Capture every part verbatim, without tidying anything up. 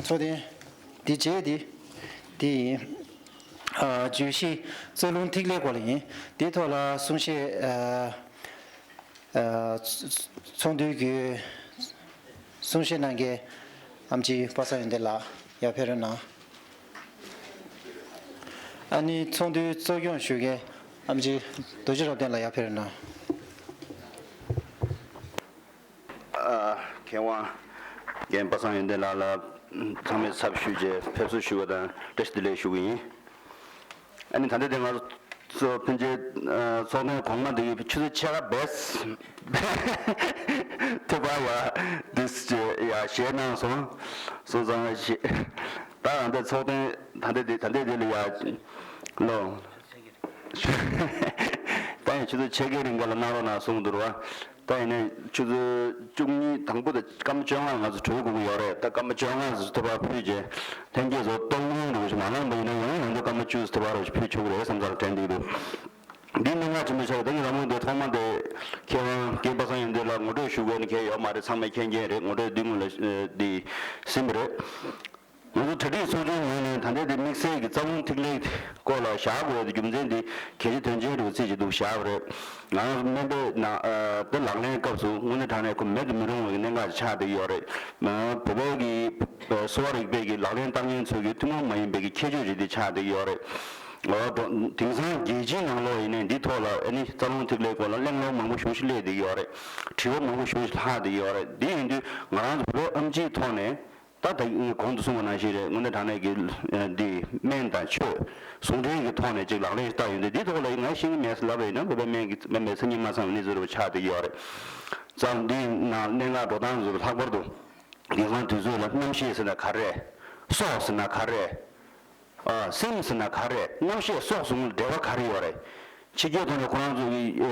ཚོགས་ཐེངས་འདི་རྗེས་འདི་འདི་ཡིན། ཨ། བརྗོད་གཞི་རྩ་རླུང་ཐིག་ལེའི་སྐོར་ལ་ཡིན། འདིའི་ཐོག་ལ་གསུང་བཤད་ཨ། ཨ། ཚོགས་འདུའི་གི་གསུང་བཤད་གནང་མཁན་ཨེམ་ཆི་པ་སངས་ཡོན་ཏན་ལགས་ཡར་ཕེབས་རོགས་གནང་། ཨ་ནི་ཚོགས་འདུའི་གཙོ་སྐྱོང་ཞུ་མཁན་ཨེམ་ཆི་རྡོ་རྗེ་རབ་བརྟན་ལགས་ཡར་ཕེབས་རོགས་གནང་། ཨ། མཁས་དབང་རྒན་པ་སངས་ཡོན་ཏན་ལགས་ལ་ཚང་མས་ཚབ་ཞུས་བྱས་ཕེབས་བསུ་ཞུ་བ་དང་བཀྲ་ཤིས་བདེ་ལེགས་ཞུ་གི་ཡིན། ཨ་ནི་ད་ལྟ་དེ་ང་ཚོ་ཕན་ཆད་ཚོགས་ཐེངས་གོང་མ་འདི་གི་ཆུ་ཚོད་ཕྱེད་ཀ་བས་ཐེ་བ་ཡ་འདིས་ཡ་ཞེད་གནང་སོང་། སོང་ཙང་ཞེ་ད་ད་ལྟ་ཚོགས་ཐེངས་ད་ལྟ་དེ་ད་ལྟ་དེ་ལ་ཡ་ལོ། ད་ཡང་ཆུ་ཚོད་ཕྱེད་ཀའི་རིང་ག་ལ་གནང་རོགས་གནང་གསུངས་འདུག་ར། ད་ཡིན་ནའི་ཆུ་ཚོད་བཅུ་གཉིས་དང་པོ་དང་སྐར་མ་བཅོ་ལྔ་ང་ཚོ་གྲོལ་དགོས་ཀྱི་ཡོད་རེད། ད་སྐར་མ་བཅོ་ལྔ་ཙམ་ཐུགས་ཕར་ཕུལ་རྗེས་ལྷན་རྒྱས་ཚོ་གཏོང་ལེན་རོགས་ཞུ་མ་གནང་པ་ཡིན་ན་ཡང་ཡང་འདི་སྐར་མ་བཅུ་ཙམ་ཐུགས་ཕར་རོགས་ཞུ་ཕུལ་ཆོག་གི་རེད་བསམ་ཚར་དྲན་འདུག་འདུག་འདི་གནད་འགག་ཆེན་པོ་ཆགས་ད་གིན་རང་མོས་འདི་ཐོག་མ་དེ་མཁས་དབང་རྒན་པ་སངས་ཡོན་ཏན་ལ་ངོ་སྤྲོད་ཞུ་དགོས་ནི་གལ་ཡོད་མ་རེད། ཚང་མས་མཁྱེན་མཁྱེན་རེད། ངོ་སྤྲོད་འདི་སྔོན་ལ་འདི་ཟིན་པ་རེད། ང་ཚོ་གྲ་སྒྲིག་ཚོགས་ཆུང་ངོས་ནས་ད་ལྟའི་དེ་དམིགས་བསལ་གྱི་རྩ་རླུང་ཐིག་ལེའི་སྐོར་ལ་བཞག་དགོས་དེ་རྒྱུ་མཚན་དེ་གལ་ཆེ་དོན་ཆེན་རེད་བརྩིས་ཀྱི་འདུག་བཞག་པ་རེད། ང་རང་སྨན་པའི་ནང་དེ་ལག་ལེན་སྐབས་སུ་དངོས་གནས་དྲང་གནས་ཁོ་མེད་དུ་མི་རུང་བའི་གནད་འགག་ཅིག་ཆགས་བསྡད་ཀྱི་ཡོད་རེད། བོད་པའི་གི་གསོ་བ་རིག་པའི་གི་ལག་ལེན་བསྟར་མཁན་ཚོ་གི་ཐུན་མོང་མ་ཡིན་པའི་གི་ཁྱད་ཆོས་ཅིག་དེ་ཆགས་བསྡད་ཀྱི་ཡོད་རེད། འོ་དེང་སང་རྒྱལ་སྤྱིའི་ནང་ལོགས་ཡིན་ནའི་འདི་ཐོག་ལ་ཨ་ནི་རྩ་རླུང་ཐིག་ལེའི་སྐོར་ལ་གླེང་སློང་མང་པོ་ཞེ་པོ་ཅིག་སླེབས་བསྡད་ཀྱི་ཡོད་རེད། དྲི་བ་མང་པོ་ཞེ་པོ་ཅིག་ལྷག་བསྡད་ཀྱི་ཡོད་རེད། འདི་ཡིན་དུས་ང་རང་ཚོ་བོད་པའི་ཨེམ་ཆིའི་ཐོག་ནས། ད་ད་གོང་དུ་གསུངས་པ་ནང་བཞིན་རེད། དངོས་གནས་དྲང་གནས་ཀྱི་འདི་སྨན་དང་ཆོས་ཟུང་འབྲེལ་གྱི་ཐོག་ནས་ཅིག་ལག་ལེན་བསྟར་ཡོང་དུས་འདི་ཐོག་ལ་ང་ཤེས་ཀྱི་མེད་ཟེར་ལབ་པ་ཡིན་ན་བོད་པའི་སྨན་གྱི་སྨན་པའི་མཚན་ཉིད་མ་ཚང་བའི་གནས་ཚུལ་རེ་བ་ཆགས་བསྡད་ཀྱི་ཡོད་རེད། ཙང་འདིའི་ནང་གནད་འགག་འགྲོ་སྟངས་ཚོ་ལྷག་པར་དུ་དེང་སང་དུས་ཚོད་ལ་རྣམ་ཤེས་ཟེར་ན་ག་རེ། སྲོག་ཟེར་ན་ག་རེ། ཨ། སེམས་ཟེར་ན་ག་རེ། རྣམ་ཤེས་སྲོག་ཟུང་ལ་འབྲེལ་བ་ག་རེ་ཡོད་རེད། ཕྱི་རྒྱལ་ཐོག་ནས་ཁོ་རང་ཚོ་གི་ཨེ་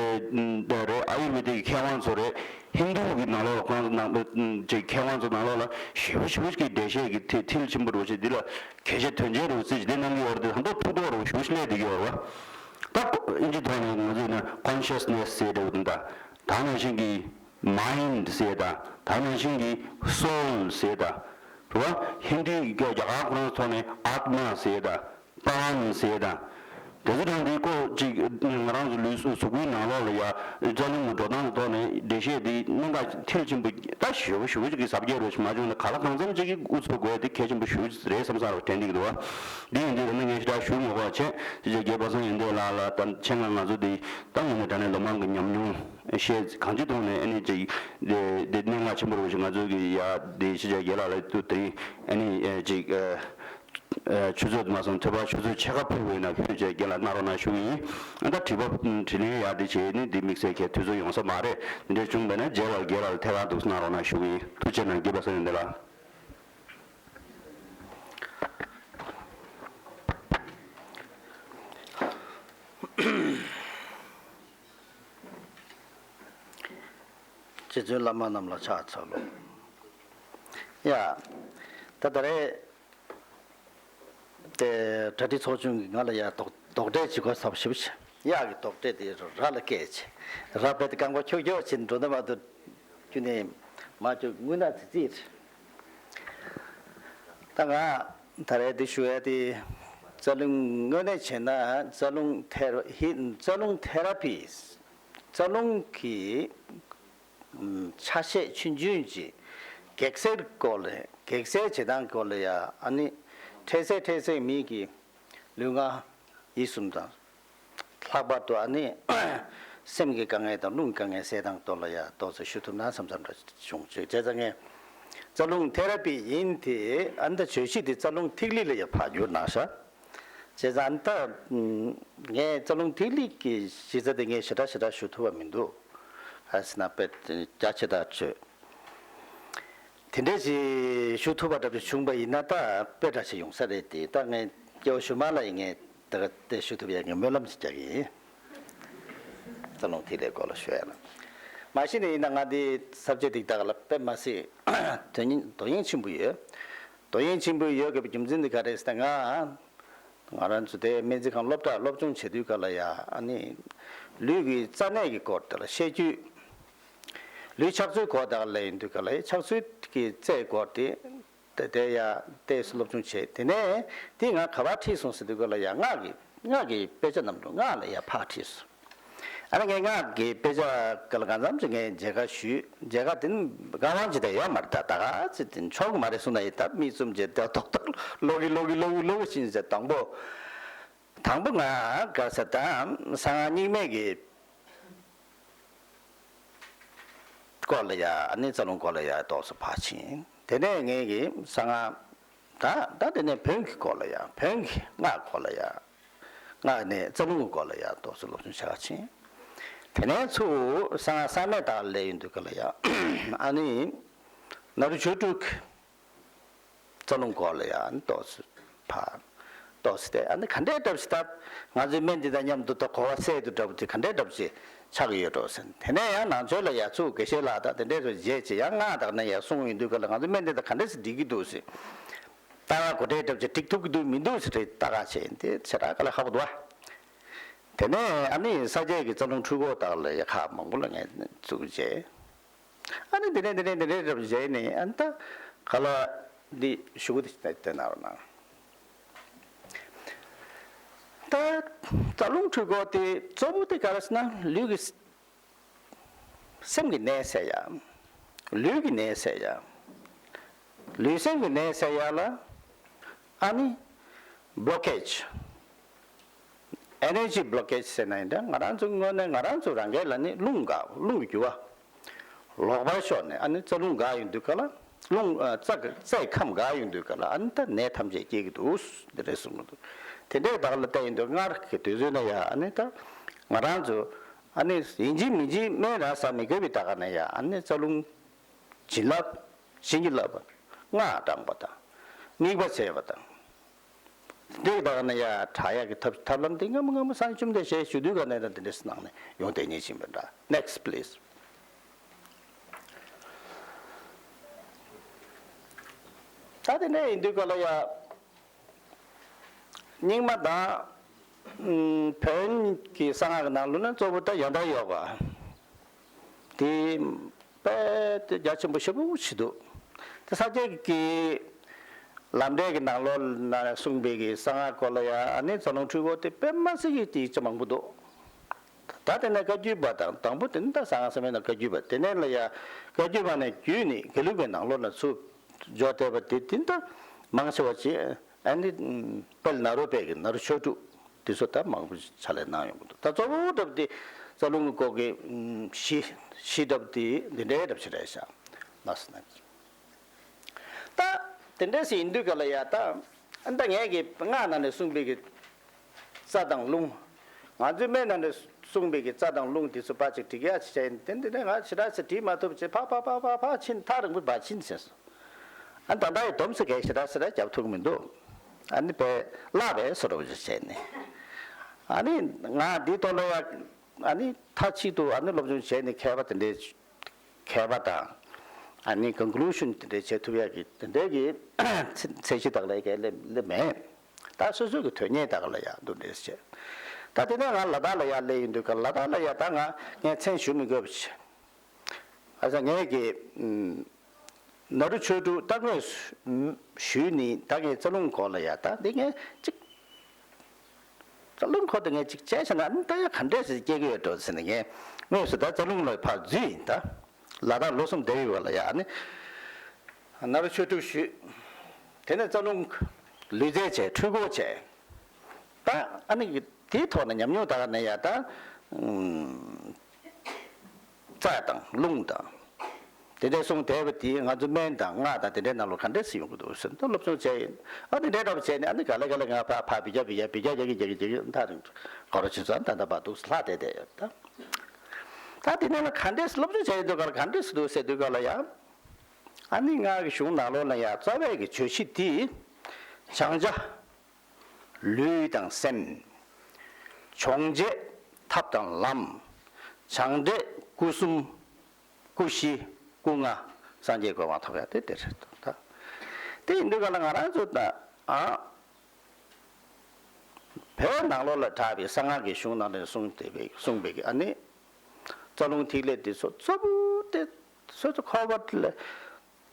ཨ་རེད། ཨ་ཡུར་ཝེ་དའི་མཁས་དབང་ཚོ་རེད། ཧིན་རྡུ་གི་ནང་ལོགས་ལ་ཁོ་རང་ཚོ་ནང་ལ་ཅིག་མཁས་དབང་ཚོ་ནང་ལོགས་ལ་ཞེ་པོ་ཞེ་པོ་ཅིག་འགྲེལ་བཤད་ཀྱི་མཐིལ་མཐིལ་ཆེན་པོ་རེད་པ་ཅིག་འདི་ལ་གལ་ཆེ་དོན་ཆེན་རེད་པ་ཅིག་འདི་གནང་གི་ཡོད་རེད། དེ་ད་ལྟ་ཐུགས་དོགས་རེད་པ་ཞེ་པོ་ཅིག་སླེབས་བསྡད་ཀྱི་ཡོད་རེད་པ། ད་ཨིན་ཇི་ཐོག་ནས་ང་ཚོས་ན་consciousness་ཟེར་འདྲ་པོ་དང་ད་ནང་བཞིན་གྱི་mind་ཟེར་དང་ད་ནང་བཞིན་གྱི་soul་ཟེར་དང་། རེད་པ། ཧིན་དིའི་རྒྱ་རྒྱ་གར་ཁོ་རང་ཚོ་ནས་ཨཱཏྨ་ཟེར་དང་པཱན་ཟེར་དང་། དེ་ཚོ་དང་འདི་སྐོར་ཅིག་ང་རང་ཚོ་ལུས་གཟུགས་པོའི་ནང་ལོགས་ལ་ཡ་རྩ་རླུང་གི་འགྲོ་སྟངས་ཀྱི་ཐོག་ནས་འགྲེལ་བཤད་འདི་གནད་འགག་མཐིལ་ཆེན་པོ་ད་ཞེ་པོ་ཞེ་པོ་ཅིག་གི་ཟབ་རྒྱས་རུ་ཞིག་མ་བྱུང་ན་ག་ལ་གང་འཚམ་ཅིག་གི་དབུ་ཚུགས་དགོས་དེ་གལ་ཆེན་པོ་ཞེ་པོ་ཅིག་རེད་བསམ་བསམ་རུ་དྲན་གྱི་འདུག་བ། འདི་ཡིན་དུས་ད་ནི་ངས་ཞེ་དྲག་ཞུ་མི་དགོས་པ་བྱས་ཅི་བྱས་རྒྱལ་པ་སངས་ཡོན་ཏན་ལགས་ལ་ད་ཆེད་མངགས་ང་ཚོ་འདི་ད་ངོས་ནས་དྲང་གནས་ལོ་མང་གི་ཉམས་མྱོང་བཤད་གང་ཅི་ཐོག་ནས་ཨ་ནི་ཅིག་འདི་འདི་གནད་འགག་ཆེན་པོ་རུ་ཞིག་ང་ཚོ་གི་ཡ་འདི་ཞེ་དྲག་རྒྱལ་ལགས་ལ་དུ་དེ་རིང་ཨ་ནི་ཅིག་ཆུ་ཚོད་མ་སོང་ཐོས་པ་ཆུ་ཚོད་ཕྱེད་ཀ་ཕུལ་བའི་ནང་ཕུལ་བྱས་རྒན་ལགས་གནང་རོགས་གནང་ཞུ་གི་ཡིན། ཨ་ད་དྲི་བ་དྲིས་ལན་ཡག་དེ་བྱས་ནི་འདི་དམིགས་བསལ་གྱི་དུས་ཚོད་ཡོང་ས་མ་རེད། འདི་འདྲ་བྱུང་བས་ན་རྗེས་ལ་རྒན་ལགས་ལ་ཐད་ཀར་འདུག་གནང་རོགས་གནང་ཞུ་གི་ཡིན། ཐུགས་རྗེ་གནང་རྒན་པ་སངས་ཡོན་ཏན་ལགས། རྗེ་བཙུན་བླ་མ་རྣམས་ལ་ཕྱག་འཚལ་ལོ། ཡ། ད་ད་རེས། དེ་གྲ་སྒྲིག་ཚོགས་ཆུང་གིས་ང་ལ་ཡ་དོགས་དོགས་འདྲི་བྱེད་དགོས་བསམ་ཞིབ་ཡག་གི་དོགས་འདྲི་དེ་ར་ལ་སྐད་ཆེ་ར་བེད་རྐང་པ་ཁྱོག་ཁྱོག་བྱེད་འགྲོ་ན་མ་གཏོགས་ཁྱོད་ནས་མ་ཁྱོད་དངུལ་ནག་ཙི་ཙི་རེད། ད་ང་ད་རེས་འདི་ཞུ་ཡ་དེ་རྩ་རླུང་དངོས་གནས་བྱས་ན་རྩ་རླུང་ཐེ་ར་ཧི་རྩ་རླུང་ཐེ་ར་པི་རྩ་རླུང་གི་ཆ་ཤས་ཆུང་ཆུང་ཅིག་གེགས་སེལ་སྐོར་ལ་གེགས་སེལ་བྱེད་སྟངས་སྐོར་ལ་ཡ་ཨ་ནི་འཕྲལ་སེལ་འཕྲལ་སེལ་མི་གི་ལུས་ངག་ཡིད་གསུམ་དང་། ལྷག་པར་དུ་ཨ་ནི་སེམས་ཀྱི་དཀའ་ངལ་དང་རླུང་གི་དཀའ་ངལ་སེལ་སྟངས་ཐོག་ལ་ཡ་ཏོག་ཙམ་ཞུ་ཐུབ་ན་བསམ་བསམ་འདྲ་བྱུང་བྱས་བྱས་ཙང་ངས་རྩ་རླུང་ཐེ་ར་པི་ཡིན་དེ་ཨ་ནི་ད་བརྗོད་གཞི་དེ་རྩ་རླུང་ཐིག་ལེ་ལ་ཡ་ཕར་བསྒྱུར་གནང་ཤག་བྱས་ཙང་ཨ་ནི་ད་ངས་རྩ་རླུང་ཐིག་ལེ་གི་གཞི་རྩ་དེ་ངས་ཞེ་དྲག་ཞེ་དྲག་ཞུ་ཐུབ་པ་མི་འདུག་ཨ་སི་ན་པེ་རྒྱ་ཆེ་ཐག་ཆོད། དེ་འདྲས་ཞིག་ཞུ་ཐུབ་པ་འདྲ་པོ་བྱུང་པ་ཡིན་ན་ད་དཔེ་འདྲ་ཞིག་ཡོང་ས་རེད་དེ། ད་ངས་སྐྱེ་བོ་ཞུ་མ་ལ་ཡིན་ངས་ད་ག་དེ་ཞུ་ཐུབ་ཡ་ངས་སྨོན་ལམ་ཞིག་རྒྱག་གི་ཡིན། རྩ་རླུང་ཐིག་ལེ་སྐོར་ལ་ཞུ་ཡ་ན། མ་གཞི་ནས་ཡིན་ན་ང་འདི་ས་བཅད་འདི་དག་ལ་དཔེ་མ་སྲིད་དོན་སྙིང་དོན་སྙིང་ཆེན་པོ་ཡོད། དོན་སྙིང་ཆེན་པོ་ཡོད་དགོས་པའི་རྒྱུ་མཚན་འདི་ག་རེད་ཟེར་ན་ང་ང་རང་ཚོ་དེ་སྨན་རྩིས་ཁང་སློབ་གྲྭ་སློབ་སྦྱོང་བྱེད་དུས་ག་ལ་ཡ་ཨ་ནི་ལུས་ཀྱི་རྩ་གནད་ཀྱི་སྐོར་དེ་ལ་བཤད་རྒྱུས། ལུས་ཆགས་ཚུལ་སྐོར་དག་ལ་ཡིན་དུས་ག་ལ་ཡ་ཆགས་ཚུལ་གྱི་རྩའི་སྐོར་དེ་ དེ་དེ་ཡ་ཏོག་ཙམ་སློབ་སྦྱོང་བྱས། དེ་ནས་དེ་ང་ག་པར་ཁྲིད་སོང་ཟེར་དུས་སྐབས་ལ་ཡ་སྔགས་ཀྱི་སྔགས་ཀྱི་དཔེ་ཆ་རྣམས་དུ་སྔགས་ལ་ཡ་ཕར་ཁྲིད་སོང་། ཨ་ནི་ངས་སྔགས་ཀྱི་དཔེ་ཆ་སྐབས་ལ་གང་འཚམ་ཅིག་ངས་མཇལ་ཁ་ཞུས། མཇལ་ཁ་དེ་ནི་དཀའ་དབང་ཅིག་དེ་ཡོད་མ་རེད། ད་ད་ག་ཚོད་དེ་ཆོག་གི་མ་རེད་གསུངས་ན་ཡིན། ད་མིག་བཙུམ་བྱས་ད་ཏོག་ཏོག་ཀློག་གི་ཀློག་གི་ཀློག་གི་ཀློག་གི་ཕྱིན་བྱས། དང་པོ་དང་པོ་ང་ག་ས་ད་གསང་སྔགས་རྙིང་མའི་གི་སྐོར་ལ་ཡ། ཨ་ནི་རྩ་རླུང་སྐོར་ལ་ཡ་ཏོག་ཙམ་ཕར་ཕྱིན། དེ་ནས་ངས་གི་གསང་སྔགས་ད་ད་དེ་ནས་བོན་གྱི་སྐོར་ལ་ཡ། བོན་གྱི་སྔགས་སྐོར་ལ་ཡ། སྔགས་ནས་རྩ་རླུང་གི་སྐོར་ལ་ཡ་ཏོག་ཙམ་སློབ་སྦྱོང་བྱ་བ་ཕྱིན། དེ་ནས་ཚུར་གསང་སྔགས་བསམ་ཡས་དག་སླེབས་ཡོང་དུས་སྐབས་ལ་ཡ། ཨ་ནི་ནཱ་རོ་ཆོས་དྲུག་གི་རྩ་རླུང་སྐོར་ལ་ཡང་ཏོག་ཙམ་ཕར་ཏོག་ཙམ་བལྟས། ཨ་ནི་ག་འདྲའི་གྲབས་ཤིག་ད་ང་ཚོའི་སྨན་འདི་དང་མཉམ་དུ་ད་གོ་བ་སད་དུ་འདྲ་པོ་དེ་ག་འདྲའི་གྲབས་ཤིག་ཆགས་ཀྱི་ཡོད་འགྲོ་ཟེར། དེ་ནས་ཡང་ནང་ཆོས་ལ་ཡ་ཚུར་དགེ་བཤེས་ལགས་དང་དེ་འདྲའི་ཚོ་མཇལ་བྱས། ཡང་སྔགས་དང་ནས་ཡ་གསུང་ཡོང་དུས་སྐབས་ལ་ང་ཚོའི་སྨན་འདི་དང་ག་འདྲ་ཞིག་འགྲིག་གི་འདུག་ཟེར། ལྟ་བ་ག་འདྲའི་གྲབས་ཤིག་འགྲིག་ཐུབ་ཀྱི་འདུག་མི་འདུག་ཟེར་ལྟ་ག་བྱས་ཡིན། དེ་ཞེ་དྲག་དཀའ་ལས་ཁག་པོ་འདུག་བ། དེ་ནས་ཨ་ནི་ས་སྐྱའི་གི་རྩ་རླུང་འཁྲུལ་འཁོར་དག་ལ་ཡ་ཁག་མང་པོ་ལ་ངས་ཚུར་མཇལ། ཨ་ནི་འདི་ནས་འདི་ནས་འདི་ནས་རབ་བྱས་ནས། ཨ་ནི་ད་ག་ལ་འདི་ཞུ་གི་འདི་ལྟ་ན་རོ་ན། ད་རྩ་རླུང་འཁྲུལ་འཁོར་དེ་གཙོ་བོ་དེ་ག་རེ་ཟེར་ན་ལུས་ཀྱི་སེམས་ཀྱི་ནད་སེལ་ཡ། ལུས་ཀྱི་ནད་སེལ་ཡ། ལུས་སེམས་ཀྱི་ནད་སེལ་ཡ་ལ་ཨ་ནི་བློ་ཀེ་ཇི། ཨེ་ནར་ཇི་བློ་ཀེ་ཇི་ཟེར་ན་ཡིན་ད། ང་རང་ཚོ་དངོས་གནས་ང་རང་ཚོ་རང་སྒེར་ལ་ནི་རླུང་འགག་རླུང་གི་རྒྱུ་བ། ལོག་པར་ཤོར་ནས་ཨ་ནི་རྩ་རླུང་འགག་ཡོང་དུས་སྐབས་ལ། རླུང་ཨ་རྩ་གི་རྩའི་ཁམས་འགག་ཡོང་དུས་སྐབས་ལ་ཨ་ནི་ད་ནད་ཐམས་ཅད་སྐྱེ་གི་འདུག་འདི་རེད་གསུངས་གི་འདུག་དེ་འདྲའི་བདག་ལ་བལྟས་ཡོང་དུས་སྔར་གྱི་དུས་ཚོད་ན་ཡ་ཨ་ནི་ད་ང་རང་ཚོ་ཨ་ནི་ཡིན་གཅིག་མིན་གཅིག་སྨན་རང་ཟ་མི་དགོས་པའི་ད་ག་ན་ཡ་ཨ་ནི་རྩ་རླུང་བྱིན་རླབས། བྱིན་གྱིས་བརླབས་པ། སྔགས་བགྲངས་པ་དང་། དམིགས་པ་བྱས་པ་དང་། འདི་དག་ནི་ཡ་དྲག་ཡག་གི་ཐབས་ཐབས་ལམ་འདི་སྔ་མོ་སྔ་མོ་སངས་བཅོམ་ལྡན་འདས་ཞལ་བཞུགས་དུས་ག་ནས་ད་འདི་འདྲ་གནང་ནས་ཡོང་བསྡད་ཉེན་ཅིག་ཡིན་པ་འདྲ། Next please. ད་དེ་འདྲ་ཡིན་དུས་ག་ལ་ཡ། རྙིང་མ་དང་། ཨུམ། བོན་གྱི་གསང་སྔགས་ཀྱི་ནང་ལོགས་ན་གཙོ་བོ་ད་ཡང་དག་ཡོད་པ། དེ་དཔེ་དེ་རྒྱ་ཆེན་པོ་ཞེ་པོ་ཞིག་འདུག་དེ་ས་སྐྱ་གི་ལམ་འབྲས་ཀྱི་ནང་ལོགས་ན་གསུངས་པའི་གི་གསང་སྔགས་སྐོར་ལ་ཡ་ཨ་ནི་རྩ་རླུང་འཁྲུལ་འཁོར་དེ་དཔེ་མ་སྲིད་ཀྱི་དེ་ཅི་མང་པོ་འདུག་ད་དེ་ནས་བཀའ་བརྒྱུད་པ་དང་དང་པོ་དེ་ནི་ད་གསང་སྔགས་ཟེར་མེད་ན་བཀའ་བརྒྱུད་པ་དེ་ནས་ལ་ཡ་བཀའ་བརྒྱུད་པ་ནས་བརྒྱུད་ནས་དགེ་ལུགས་པའི་ནང་ལོགས་ན་ཚུར་འཇོག་བསྡད་པ་དེ་དེ་ནི་ད་མང་ཆེ་བ་ཅིག་ཨ་ནི་དཔལ་ནཱ་རོ་པའི་གི་ནཱ་རོ་ཆོས་དྲུག་དེ་ཚོ་ད་མང་པོ་ཕྱག་ལས་གནང་ཡོང་གི་འདུག་ད་གཙོ་བོ་འདྲ་པོ་དེ་རྩ་རླུང་གི་སྐོར་གྱི་གཞི་གཞི་འདྲ་པོ་དེ་འདི་འདྲའི་འདྲ་པོ་ཞིག་རེད་ཤག་ལགས་སོ། ན་ད་དེ་འདྲ་ཞིག་ཡིན་དུས་ག་ལ་ཡ་ད་ཨ་ད་ངས་ཀྱི་སྔགས་ནང་ནས་གསུངས་པའི་གི་རྩ་དང་རླུང་། ང་ཚོའི་སྨན་ནང་ནས་གསུངས་པའི་གི་རྩ་དང་རླུང་དེ་ཚོ་ཕར་ཅིག་འགྲིག་ཡ་ཅིག་བྱས་ཡིན། དེ་འདི་ནས་ང་ཞེ་དྲག་ཞིག་བྲིས་མ་ཐུབ་ཅེས་ཕར་ཕར་ཕར་ཕར་ཕར་ཕྱིན། ཐག་རིང་པོ་ཕར་ཕྱིན་ཟེར་སོང་། ཨ་ད་ལྟ་ཡི་སྡོམ་ས་གས་ཞེ་དྲག་ཞེ་དྲག་རྒྱབ་ཐུབ་ཀྱི་མི་འདུག་ཨ་ནི་པས་བརླག་པས་སོ་འདྲ་བོ་ཅིག་བྱས་ནས། ཨ་ནི་ང་འདི་ཐོག་ལ་ཡ་ཨ་ནི་མཐའ་གཅིག་ཏུ་ཨ་ནི་སློབ་སྦྱོང་བྱས་ནས་མཁས་པ་དེ་འདྲའི་མཁས་པ་དང་། ཨ་ནི་ཀོན་ཀུ་ལུ་ཤན་དེ་འདྲའི་བྱེད་ཐུབ་ཡ་གི་དེ་འདྲའི་གི་ཚད་གཞི་དག་ལ་གས་སླེབས་སླེབས་མེད། ད་སོ་སོ་གི་དོན་གཉེར་དག་ལ་ཡ་འདུག་འདྲེས་བྱས། ད་དེ་ནས་ང་ལ་དྭགས་ལ་ཡ་སླེབས་ཡིན་དུས་ག་ལ་དྭགས་ལ་ཡ་ད་ང་ངས་མཚན་ཞུ་མི་དགོས་པ་བྱས། ཨ་ས་ངས་གི་ཨུམ། ནཱ་རོ་ཆོས་དྲུག་ད་ངས་ཞུས་ནི་ད་ངས་རྩ་རླུང་སྐོར་ལ་ཡ་ད་འདི་ངས་གཅིག་རྩ་རླུང་སྐོར་དེ་ངས་གཅིག་བྱས་བྱས་ན་ཨ་ནི་ད་ཡ་ག་འདྲས་ཞིག་སྐྱེ་གི་ཡོད་འགྲོ་ཟེར་ནས་ངས་དངོས་སུ་ད་རྩ་རླུང་ལ་ཕར་འཛུལ་ཡིན་ད། ལ་དྭགས་ལོ་གསུམ་བསྡད་ཡོད་པ་ལ་ཡ་ཨ་ནི། ནཱ་རོ་ཆོས་དྲུག་ཞུས། དེ་ནས་རྩ་རླུང་ལུས་རྩལ་བྱས། འཁྲུལ་འཁོར་བྱས། ད་ཨ་ནི་དེའི་ཐོག་ནས་ཉམས་མྱོང་ད་ག་ནས་ཡ་ད། ཨུམ། རྩ་དང་རླུང་དང་། དེ་འདྲའི་གསུངས་བསྡད་པ་དེ་ང་ཚོ་སྨན་དང་སྔགས་དང་དེ་འདྲའི་ནང་ལོགས་ག་འདྲས་སེ་ཡོང་གི་འདུག་ཟེར་ད་སློབ་སྦྱོང་བྱས་ཡིན། ཨ་ནི་འདྲའི་འདྲ་བ་བྱས་ནས་ཨ་ནི་ག་ལེ་ག་ལེ་ང་ཕར་ཕར་བི་ཀ་བི་ཀ་བི་ཀ་རྒྱག་གི་རྒྱག་གི་རྒྱག་གི་མཐའ་རིང་ག་རོ་ཕྱིན་སོང་། ད་ད་བར་འདུག་ལྷག་བསྡད་བསྡད་ཡོད་ད། ད་དེ་ནས་ལ་ག་འདྲས་སློབ་སྦྱོང་བྱས་ཡོད་དུས་ག་ལ་ག་འདྲས་སེ་འདུག་ཟེར་དུས་ག་ལ་ཡ། ཨ་ནི་སྔགས་ཀྱི་གཞུང་ནང་ལོགས་ན་ཡ་རྩ་བའི་གི་བརྗོད་གཞི་དེ། བྱང་ཆ། ལུས་དང་སེམས། སྦྱོང་བྱེད་ཐབས་དང་ལམ། སྦྱངས་འབྲས་སྐུ་གསུམ། སྐུ་བཞི། སྐུ་ལྔ། སངས་རྒྱས་གོ་འཕང་ཐོབ་ཡ་དེ་དེ་རེད་འདུག་ད། དེ་ཡིན་དུས་ག་ལ་ང་རང་ཚོ་ད་ཨ། བོད་ནང་ལོགས་ལ་གྲགས་པའི་གསང་སྔགས་ཀྱི་གཞུང་ནང་ནས་གསུངས་བསྡད་པའི་གསུངས་པའི་གི་ཨ་ནི། རྩ་རླུང་ཐིག་ལེ་དེ་ཚོ་གཙོ་བོ་དེ་སོ་སོ་འཁོར་བ་ལ།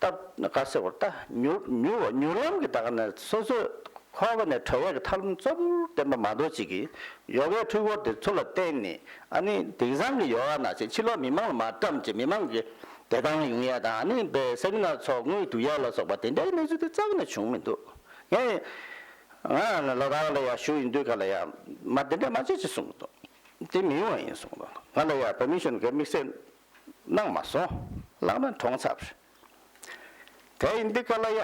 སྟབས་ག་ཟེར་བར་ད་མྱུར་མྱུར་བ་མྱུར་ལམ་གྱི་ད་ག་ནས་སོ་སོའི་འཁོར་བ་ནས་གྲོལ་བའི་གི་ཐབས་ལམ་གཙོ་བོར་བསྟན་པ་མ་གཏོགས་ཅིག་གིས་ཡོ་གའི་འཁྲུལ་འཁོར་དེ་ཚུར་ལ་བསྟན་ནས། ཨ་ནི་དེང་སང་གི་ཡོ་ག་ནང་བཞིན་ཕྱི་ལོགས་མི་མང་ལ་མར་བཀྲམ་བྱས་མི་མང་གི་བདེ་ཐང་ཡོང་ཡ་དང་། ཨ་ནི་པའི་སེ་མི་ནར་ཚོགས་དངུལ་བསྡུ་ཡ་ལ་སོགས་པ་དེ་འདྲའི་གནས་ཚུལ་དེ་རྩ་བ་ནས་བྱུང་མི་འདུག་ངས་ང་ལ་ལ་དྭགས་ལ་ཡ་བཞུགས་ཡིན་དུས་ག་ལ་ཡ་མ་དེ་འདྲ་མ་བྱེད་ཅེས་གསུངས་འདུག་དེ་མི་ཡོང་བ་ཡིན་གསུངས་འདུག་ང་ལ་ཡ་པར་མི་ཤོན་གི་དམིགས་བསལ་གནང་མ་སོང་། ལག་ན་གྲོངས་ཚར། དེ་ཡིན་དུས་ག་ལ་ཡ།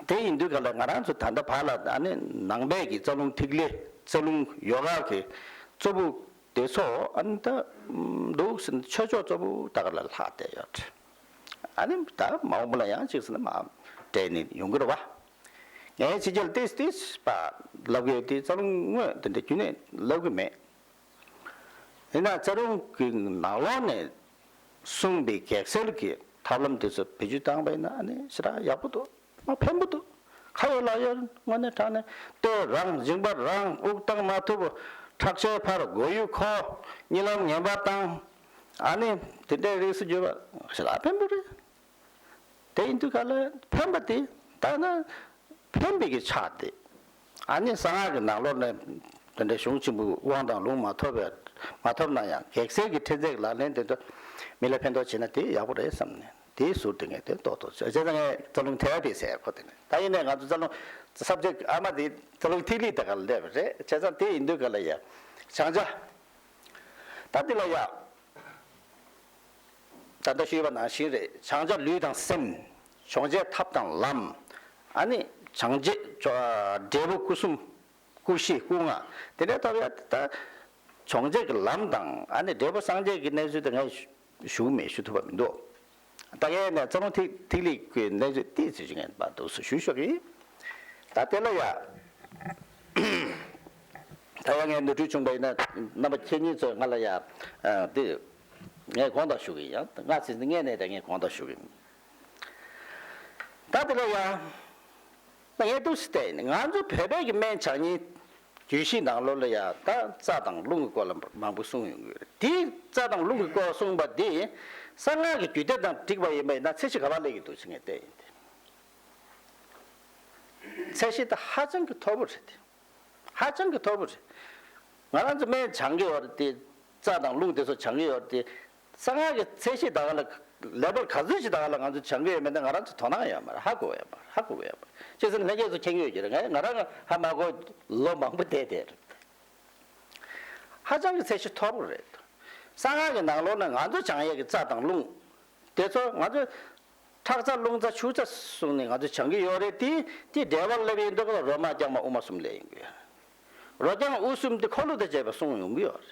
དེ་ཡིན་དུས་ག་ལ་ང་རང་ཚོ་ད་ལྟ་བར་ལ་ཨ་ནི་ནང་པའི་གི་རྩ་རླུང་ཐིག་ལེ་རྩ་རླུང་ཡོ་ག་གི་གཙོ་བོ་དེ་ཚོ་ཨ་ནི་ད་འདུག་ཟེར་ན་ཆོས་ཕྱོགས་གཙོ་བོ་ད་ག་ལ་ལྷག་བསྡད་ཡོད། ཨ་ནི་ད་མ་འོངས་པ་ལ་ཡང་ཅིག་ཟེར་ན་མ་འདྲེས་ནས་ཡོང་གི་རེད་བ། ངས་ཕྱི་རྒྱལ་ཏིས་ཏིས་པ་ལབ་གི་ཡོད་དེ་རྩ་རླུང་དངོས་དེ་འདྲ་རྒྱུན་ནས་ལབ་གི་མེད། ཡིན་ན་རྩ་རླུང་གི་ནང་ལོགས་ནས་གསུངས་པའི་གེགས་སེལ་གྱི་ཐབས་ལམ་དེ་ཚོ་བེད་སྤྱོད་བཏང་པ་ཡིན་ན་ཨ་ནི་ཞེ་དྲག་ཡག་པོ་འདུག་མ་ཕན་པོ་འདུག་ཁ་ཡོད་ལག་ཡོད་དངོས་གནས་དྲང་གནས་ལྟོས་རང་མཇིང་པ་རང་དབུགས་བཏང་མ་ཐུབ་ཁྲག་ཤེད་འཕར་མགོ་ཡུ་འཁོར་གཉིད་ལམ་ངན་པ་བཏང་། ཨ་ནི་དེ་འདྲའི་རིགས་སུ་གྱུར་པ་ཞེ་དྲག་ཕན་པོ་རེད། དེ་ཡིན་དུས་ག་ལ་ཕན་པ་དེ་ལྟ་ན་ཕན་པའི་གི་ཆ་དེ། ཨ་ནི་གསང་སྔགས་ཀྱི་ནང་ལོགས་ནས་དེ་འདྲའི་གཞུང་ཆེན་པོའི་དབང་དང་ལུང་མ་ཐོབ་པའི་མ་ཐོབ་ན་ཡང་གེགས་སེལ་གྱི་འཕྲིན་ལས་ཀྱི་ལག་ལེན་དེ་ཚོ་མི་ལ་ཕན་ཐོགས་བྱེད་ན་དེ་ཡག་པོ་རེད་བསམ་ནས་དེའི་ཟུར་དེ་ངས་དེ་ཏོག་ཏོག་བྱས། བྱས་ཙང་ངས་རྩ་རླུང་ཐལ་བ་དེ་ཟེར་ཁོ་དེ་ནས་ད་ཡིན་ནའི་ང་ཚོ་རྩ་རླུང་སབ་ཇེག་ཨ་མ་དེ་རྩ་རླུང་ཐིག་ལེ་དེ་ག་ལ་སླེབས་པ་རེད། བྱས་ཙང་དེ་ཡིན་དུས་ག་ལ་ཡ་བྱང་ཆ་ད་འདི་ལ་ཡ། ད་ལྟ་ཞུས་པ་ནང་བཞིན་རེད། བྱང་ཆ་ལུས་དང་སེམས། སྦྱོང་བྱེད་ཐབས་དང་ལམ། ཨ་ནི་སྦྱང་བྱེད་འབྲས་བུ་སྐུ་གསུམ། སྐུ་བཞི་སྐུ་ལྔ། དེ་འདྲའི་ཐོབ་ཡ་ད་སྦྱོང་བྱེད་ཀྱི་ལམ་དང་ཨ་ནི་འབྲས་བུ་སངས་རྒྱས་ཀྱི་གནས་ཚུལ་དེ་ངས་ཞུ་མེད་ཞུ་ཐུབ་པ་མི་འདུག་ད་གའི་ནས་རྩ་རླུང་ཐིག་ཐིག་ལེ་ཀྱི་གནས་ཚུལ་ཏིག་ཙི་ཞིག་ངས་མར་འདུག་སེ་ཞུ་ཤོག་གི་ད་དེ་ལ་ཡ། ད་ཡང་ངས་ནོར་འཁྲུལ་བྱུང་པ་ཡིན་ན་རྣམ་པ་ཁྱེད་གཉིས་ཚོས་ང་ལ་ཡ། ཨ། དེ། ངས་དགོངས་དག་ཞུ་གི་ཡིན། ཡང་སྔ་ཕྱི་སྔས་ནས་ད་ངས་དགོངས་དག་ཞུ་གི་ཡིན། ད་དེ་ལ་ཡ། ད་ངས་འདུག་སེ་བལྟས་ཡིན། ང་ཚོ་བོད་པའི་གི་སྨན་བྱ་ཉིན་རྒྱུད་བཞིའི་ནང་ལོགས་ལ་ཡ་ད་རྩ་དང་རླུང་གི་སྐོར་ལ་མང་པོ་གསུངས་ཡོང་གི་ཡོད་རེད། དེ་རྩ་དང་རླུང་གི་སྐོར་གསུངས་པ་དེ་གསང་སྔགས་ཀྱི་རྒྱུད་སྡེ་དང་འགྲིག་པ་ཡིན་པ་ཡིན་ན་ཚད་གཞི་ག་པར་སླེབས་ཀྱི་འདུག་ཟེར་ངས་བལྟས་ཡིན་ཏེ། ཚད་གཞི་ད་ཧ་ཅང་གི་མཐོ་པོ་རེད་དེ། ཧ་ཅང་གི་མཐོ་པོ་རེད། ང་རང་ཚོ་སྨན་སྦྱང་གི་ཡོད་རེད་དེ། རྩ་དང་རླུང་དེ་ཚོ་སྦྱང་གི་ཡོད་རེད་དེ། གསང་སྔགས་ཀྱི་ཚད་གཞི་ད་ག་ལ་ལེ་བལ་ག་ཚོད་ཅིག་ད་ག་ལ་ང་ཚོ་སྦྱང་གི་ཡོད་མེད་ན་ང་རང་ཚོ་དོ་སྣང་ཡོད་མ་རེད། ཧ་གོ་ཡོད་མ་རེད། ཧ་གོ་གི་ཡོད་མ་རེད། བྱས་ཙང་ལྷན་རྒྱས་ཚོ་མཁྱེན་གྱི་ཡོད་ཀྱི་རེད། ང་ང་རང་ཧ་མ་གོ་ལོ་མང་པོ་བསྡད་བསྡད་རེད། ཧ་ཅང་གི་ཚད་གཞི་མཐོ་པོ་རེད། གསང་སྔགས་ཀྱི་ནང་ལོགས་ན་ང་ཚོ་སྦྱང་ཡས་ཀྱི་རྩ་དང་རླུང་དེ་ཚོ་ང་ཚོ་ཁྲག་རྩ་རླུང་རྩ་ཆུ་རྩ་གསུངས་ནས་ང་ཚོ་སྦྱང་གི་ཡོད་རེད། དེ་དེ་འགྲེལ་པར་སླེབས་ཡིན་དུས་རོ་མ་རྐྱང་མ་དབུ་མ་གསུམ་སླེབས་ཡོང་གི་ཡོད་རེད། རོ་རྐྱང་དབུ་གསུམ་དེ་འཁོར་ལོ་དང་བཅས་པ་གསུངས་ཡོང་གི་ཡོད་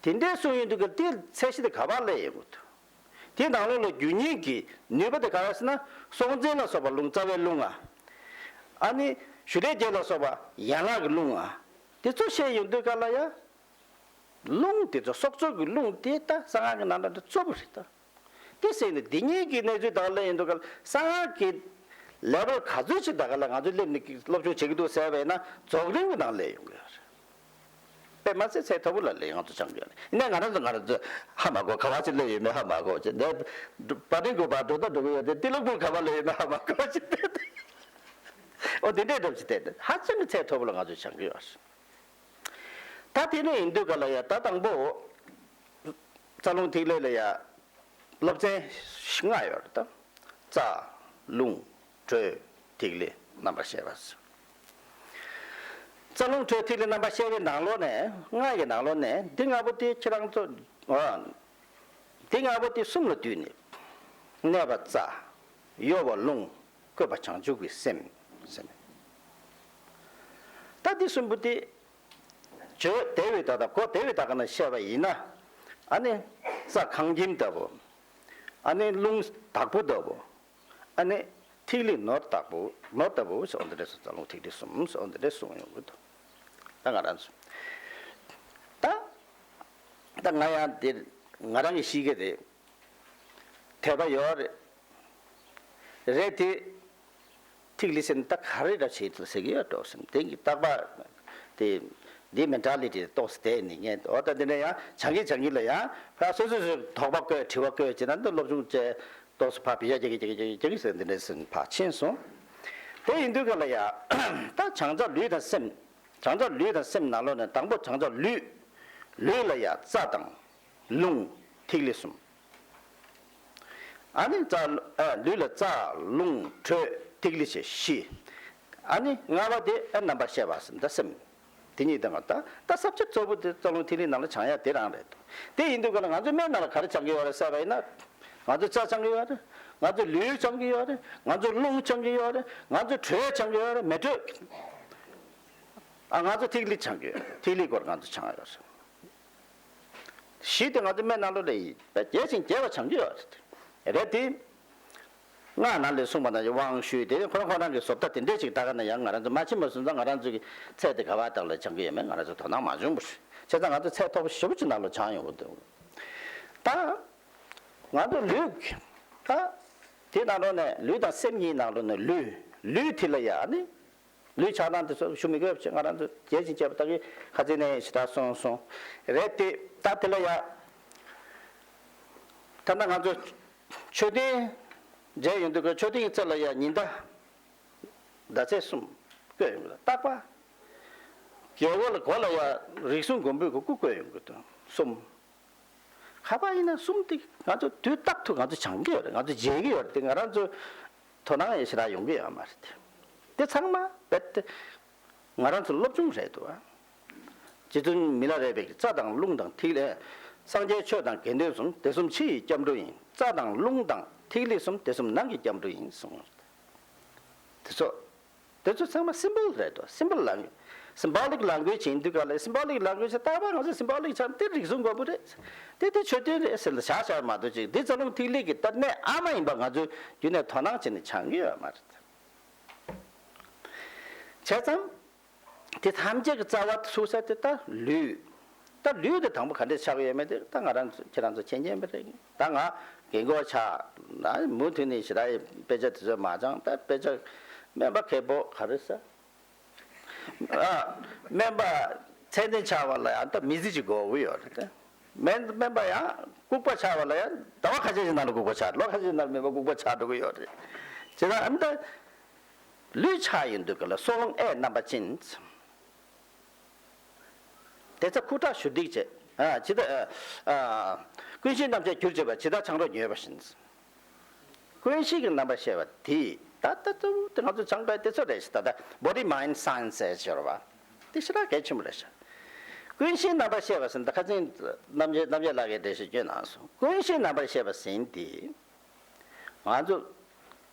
རེད། དེ་འདྲའི་གསུངས་ཡོང་དུས་ཀྱི་དེ་ཚད་གཞི་དེ་ག་པར་སླེབས་ཡོང་གི་འདུག་དེ་ནང་ལོགས་ལ་རྒྱུ་རྙིང་གི་ནུས་པ་དེ་ག་རེ་ཟེར་ན་སྲོག་འཛིན་ལ་སོགས་པ་རླུང་རྩ་བའི་རླུང་ང་། ཨ་ནི་ཞུ་རས་བརྒྱད་ལ་སོགས་པ་ཡན་ལག་གི་རླུང་ང་། དེ་ཚོ་བཤད་ཡོང་དུས་ག་ལ་ཡ། རླུང་དེ་ཚོ་སྲོག་རྩོལ་གྱི་རླུང་དེ་ད་གསང་སྔགས་ཀྱི་ནང་ལ་འདི་གཙོ་བོ་རེད་ད། དེ་ཟེར་ནས་འདི་གཉིས་ཀྱི་གནས་ཚུལ་དག་ལ་ཡིན་འདུག་ག་ལ་གསང་སྔགས་ཀྱི་ལེ་བལ་ག་ཚོད་ཅིག་དག་ལ་ང་ཚོས་སླེབས་ནས་སློབ་སྦྱོང་བྱེད་ཀྱི་འདུག་ཟེར་བས་ན་རྫོགས་རིམ་གྱི་ནང་སླེབས་ཡོང་གི་ཡོད་རེད། དཔེ་མ་ཚད་ཚད་མཐོ་པོ་ལ་སླེབས་ང་ཚོ་སྦྱང་གི་ཡོད་རེད། ཡིན་ནའི་ང་རང་ཚོ་ང་རང་ཚོ་ཧ་མ་གོ། ག་བ་ཅིག་སླེབས་ཡོད་མེད་ཧ་མ་གོ་ཅེས་འདས་པ་ནི་དགོས་པ་འགྲོ་ད་འགྲོ་གི་ཡོད་དེ་ཏི་ལོ་ཕུར་ག་བ་སླེབས་ཡོད་མེད་ཧ་མ་གོ་ཅེས་བལྟས་ཏེ། ཨོ་དེ་འདྲའི་འགྲོ་ཅིག་བལྟས་ཏེ་ཧ་ཅང་གི་ཚད་མཐོ་པོ་ལ་ང་ཚོ་སྦྱང་གི་ཡོད་རེད། ད་དེ་ནས་ཡིན་དུས་ག་ལ་ཡ་ད་དང་པོ། རྩ་རླུང་ཐིག་ལེ་ལ་ཡ། སློབ་ཚན་ལྔ་ཡོད་རེད་ད། རྩ། རླུང་། དྲོད། ཐིག་ལེ་རྣམ་པར་བཤད་པ། རྩ་རླུང་དྲོད་ཐིག་ལེ་རྣམ་པར་བཤད་པའི་ནང་ལོགས་ནས་ལྔ་ཡི་ནང་ལོགས་ནས་འདི་ལྔ་པོ་དེ་ཁྱེད་རང་ཚོ། འདི་ལྔ་པོ་དེ་གསུམ་ལ་བསྡུས་ནས། གནས་པ་རྩ། གཡོ་བ་རླུང་། བཀོད་པ་བྱང་ཆུབ་ཀྱི་སེམས་ཟེར་ནས། ད་འདི་གསུམ་པོ་དེ། བརྗོད་བདེ་བའི་ད་ལྟ་གོ་བདེ་བའི་ད་ག་ན་བཤད་པ་ཡིན་ན། ཨ་ནི། རྩ་ཁང་ཁྱིམ་ལྟ་བུ། ཨ་ནི་རླུང་བདག་པོ་ལྟ་བུ། ཨ་ནི། ཐིག་ལེ་ནོར་བདག་པོ་ནོར་ལྟ་བུ་ཟེར་འོ་འདི་འདྲ་སོང་ཙང་རླུང་ཐིག་ལེ་གསུམ་ཟེར་འོ་འདི་འདྲ་གསུངས་ཡོང་གི་འདུག་ད་ང་རང་ཚོ། ད། ད་ང་ཡང་འདིར་ང་རང་གི་གཤིས་ཀ་རེད། དད་པ་ཡོད་རེད། རེད་དེ། ཐིག་ལེ་ཟེར་ན་ད་ག་རེ་འདྲ་བྱེད་ཐུབ་ཟེར་གི་ཡོད་འགྲོ་ཟེར་ན་དེང་གི་རྟག་པ། དེ། འདི་མེན་ཊ་ལི་ཊི་ཏོག་ཙམ་དེ་ནི་ངས་འོ་ད་འདི་འདྲ་ཡང་སྦྱང་གི་སྦྱང་གི་ལ་ཡང་ཕ་སོ་སོ་སོའི་དོགས་པ་བཀོད་དྲི་བ་བཀོད་ཅེ་ན་འདི་སློབ་སྦྱོང་བྱས། ཏོག་ཙམ་ཕར་བི་ཡ་རྒྱག་གི་རྒྱག་གི་རྒྱག་གི་རྒྱག་གི་ཟེར་འདི་འདྲའི་ཟིན་ཕར་ཕྱིན་སོང་། དེ་ཡིན་དུས་ག་ལ་ཡ། ད་བྱང་ཆུབ་ལུས་དང་སེམས། བྱང་ཆུབ་ལུས་དང་སེམས་ནང་ལོགས་ནས་དང་པོ་བྱང་ཆུབ་ལུས། ལུས་ལ་ཡ་རྩ་དང་། རླུང་། ཐིག་ལེ་གསུམ། ཨ་ནི་རྩ། ཨ། ལུས་ལ་རྩ། རླུང་། དྲོད། ཐིག་ལེ་བཅས་བཞི། ཨ་ནི་ལྔ་པ་དེ་ཨ་རྣམ་པར་ཤེས་པ་ཟེར་ད་སེམས། དེ་གཉིས་དང་ད་ད་ས་བཅད་གཙོ་བོ་དེ་རྩ་རླུང་ཐིག་ལེ་ནང་ལ་སྦྱང་ཡ་དེ་རང་རེད་འདུག་དེ་ཡིན་དུས་ག་ལ་ང་ཚོའི་སྨན་ནང་ལ་ག་རེ་སྦྱང་གི་ཡོད་རེད་ཟེར་བ་ཡིན་ན། ང་ཚོས་རྩ་སྦྱང་གི་ཡོད་རེད། ང་ཚོས་ལུས་སྦྱང་གི་ཡོད་རེད། ང་ཚོས་རླུང་སྦྱང་གི་ཡོད་རེད། ང་ཚོས་དྲོད་སྦྱང་གི་ཡོད་རེད། མེ་དྲོད། ཨ། ང་ཚོས་ཐིག་ལེ་སྦྱང་གི་ཡོད་རེད། ཐིག་ལེ་སྐོར་ང་ཚོས་སྦྱང་ཡོད་རེད། བཞི་དེ་ང་ཚོ་སྨན་ནང་ལོགས་ལ་ཡིན་པས་རྒྱས་ཤིང་རྒྱས་པ་སྦྱང་གི་ཡོད་རེད། རེད་དེ། སྔགས་ནང་ལས་གསུངས་པ་ནང་བཞིན་དབང་ཞུས་ཏེ་ཁོ་རང་ཁོ་རང་གི་བཟོ་ལྟ་དེ་འདྲས་ཅིག་ལྟ་ག་ན་ཡང་ང་རང་ཚོ་མ་ཕྱིན་པ་སོང་ཙང་ང་རང་ཚོ་གི་ཚད་དེ་ག་བ་དག་ལ་སྦྱང་གི་ཡོད་མེད་ང་རང་ཚོ་དོ་སྣང་མ་བྱུང་བ་རེད། བྱས་ཙང་ང་ཚོ་ཚད་མཐོ་པོ་ཞེ་པོ་ཅིག་ནང་ལ་སྦྱང་ཡོང་གི་འདུག་ད་ང་ཚོ་ལུས་ད་དེ་ནང་ལོགས་ནས་ལུས་དང་སེམས་གཉིས་ནང་ལོགས་ནས་ལུས་ལུས་དེ་ལ་ཡང་ནི། ལུས་ཆགས་སྡང་དེ་ཚོ་ཞུ་མི་དགོས་པ་བྱས་ང་རང་ཚོ་རྒྱས་ཤིང་རྒྱས་པ་ལྟ་གི་ཁ་ཚིག་ནས་ཞེ་དྲག་གསུངས་སོང་། རེད་དེ་ད་དེ་ལ་ཡ། ད་ལྟ་ང་ཚོ་མཆོད་རྟེན་མཇལ་ཡོང་དུས་ཀྱི་མཆོད་རྟེན་གྱི་རྩེ་ལ་ཡ་ཉི་ཟླ། ཟླ་ཚེས་གསུམ་བཀོད་ཡོང་གི་རྟག་པ། རྒྱལ་པོ་ལ་སྒོ་ལ་ཡ་རིགས་གསུམ་མགོན་པོའི་སྐུ་བཀོད་ཡོང་གི་འདུག་གསུམ། ག་པར་ཡིན་ན་གསུམ་དེ་ང་ཚོ་དུས་རྟག་ཏུ་ང་ཚོ་སྦྱང་གི་ཡོད་རེད། ང་ཚོ་མཇལ་གི་ཡོད་རེད་དེ་ང་རང་ཚོ་དོ་སྣང་ཡང་ཞེ་དྲག་ཡོང་གི་ཡོད་མ་རེད་དེ། དེ་ཚང་མ་རྦད་དེ་ང་རང་ཚོ་སློབ་སྦྱོང་རེད་འདུག་ཨ། རྗེ་བཙུན་མི་ལ་རས་པས་རྩ་དང་རླུང་དང་ཐིག་ལེ། སངས་རྒྱས་ཆོས་དང་དགེ་འདུན་གསུམ། དེ་གསུམ་ཕྱི་ཡི་སྐྱབས་འགྲོ་ཡིན། རྩ་དང་རླུང་དང་ཐིག་ལེ་གསུམ། དེ་གསུམ་ནང་གི་སྐྱབས་འགྲོ་ཡིན་གསུངས། དེ་ཚོ། དེ་ཚོ་ཚང་མ་སིམ་བོལ་རེད་དོ། སིམ་བོལ་ལང་སིམ་བོ་ལིག་ལང་གུ་ཨེ་ཇི་ཡིན་དུས་ག་ལ་སིམ་བོ་ལིག་ལང་གུ་ཨེ་ཇི་ཨེ་ཇི་རྟག་པར་ང་ཚོ་སིམ་བོ་ལིག་ཆགས་དེ་རིགས་གསུམ་མགོན་པོ་རེད། དེ་དེ་མཆོད་རྟེན་རེད་ཟེར་ལ་བཞག་བཞག་མ་གཏོགས་ཅིག་འདི་རྩ་རླུང་ཐིག་ལེ་གི་ལྟར་གནས་ཨ་མ་ཡིན་པ་ང་ཚོས་རྒྱུན་ནས་དོ་སྣང་བྱས་ནས་སྦྱང་གི་ཡོད་མ་རེད། བྱས་ཙང་། དེ་ཐམས་ཅད་ཀྱི་རྩ་བ་ཚུགས་ས་དེ་ད་ལུས། ད་ལུས་དེ་དང་པོ་ག་འདྲས་ཆགས་ཡོད་མེད་དེ་ད་ང་རང་ཚོ་ཁྱེད་རང་ཚོ་མཁྱེན་མཁྱེན་པ་རེད། ད་ང་རྒན་གོག་ཆགས་ན་མུ་མཐུད་ནས་ཞེ་དྲག་དཔེ་ཆ་དེ་ཚོ་མ་སྦྱང་ད་དཔེ་ཆ་སྨན་པ་མཁས་པོ་ག་རེ་ཟ། ཨ། སྨན་པ་ཚད་ལྡན་ཆགས་པ་ལ་ཡང་ད་མི་ཚེ་གཅིག་འགོར་གྱི་ཡོད་རེད་དེ། སྨན་སྨན་པ་ཡང་ལྐུགས་པ་ཆགས་པ་ལ་ཡང་ཟླ་བ་ཁ་ཤས་ཤིག་ནང་ལ་ལྐུགས་པ་ཆགས་ལོ་ཁ་ཤས་ཤིག་ནང་ལ་སྨན་པ་ལྐུགས་པ་ཆགས་འགྲོ་གི་ཡོད་རེད། བྱས་ཙང་ཨ་ནི་ད། ལུས་ཆགས་ཡོང་དུས་ག་ལ་སྲོག་རླུང་ཨེ་རྣམ་པ་ཅན། དེ་ཚེ་ཁུ་ཁྲག་གཞུ་སྡིག་བྱེད། ཨ་ཇི་ལྟར། ཨ། ཀུན་གཞིའི་རྣམ་ཤེས་གྱུར་བྱེད་པ་ཇི་ལྟར་ཆང་རོགས་མྱོས་པ་བཞིན། ཀུན་གཞི་གི་རྣམ་པར་ཤེས་པ་དེ་ད་ལྟ་གཙོ་བོ་དེ་ང་ཚོ་སྦྱངས་པའི་དེ་ཚོ་རེད་ཤག་ད་ལྟ་body mind science ཟེར་ཤོར་བ། དེ་ཞེ་དྲག་གལ་ཆེན་པོ་རེད་ཤག་ཀུན་གཞིའི་རྣམ་པར་ཤེས་པ་ཟེར་ད་ཁ་སང་རྣམ་རྒྱལ་རྣམ་རྒྱལ་ལགས་ཀྱིས་འགྲེལ་བཤད་བསྐྱོན་གནང་སོང་། ཀུན་གཞིའི་རྣམ་པར་ཤེས་པ་ཟེར་དེ། ང་ཚོ་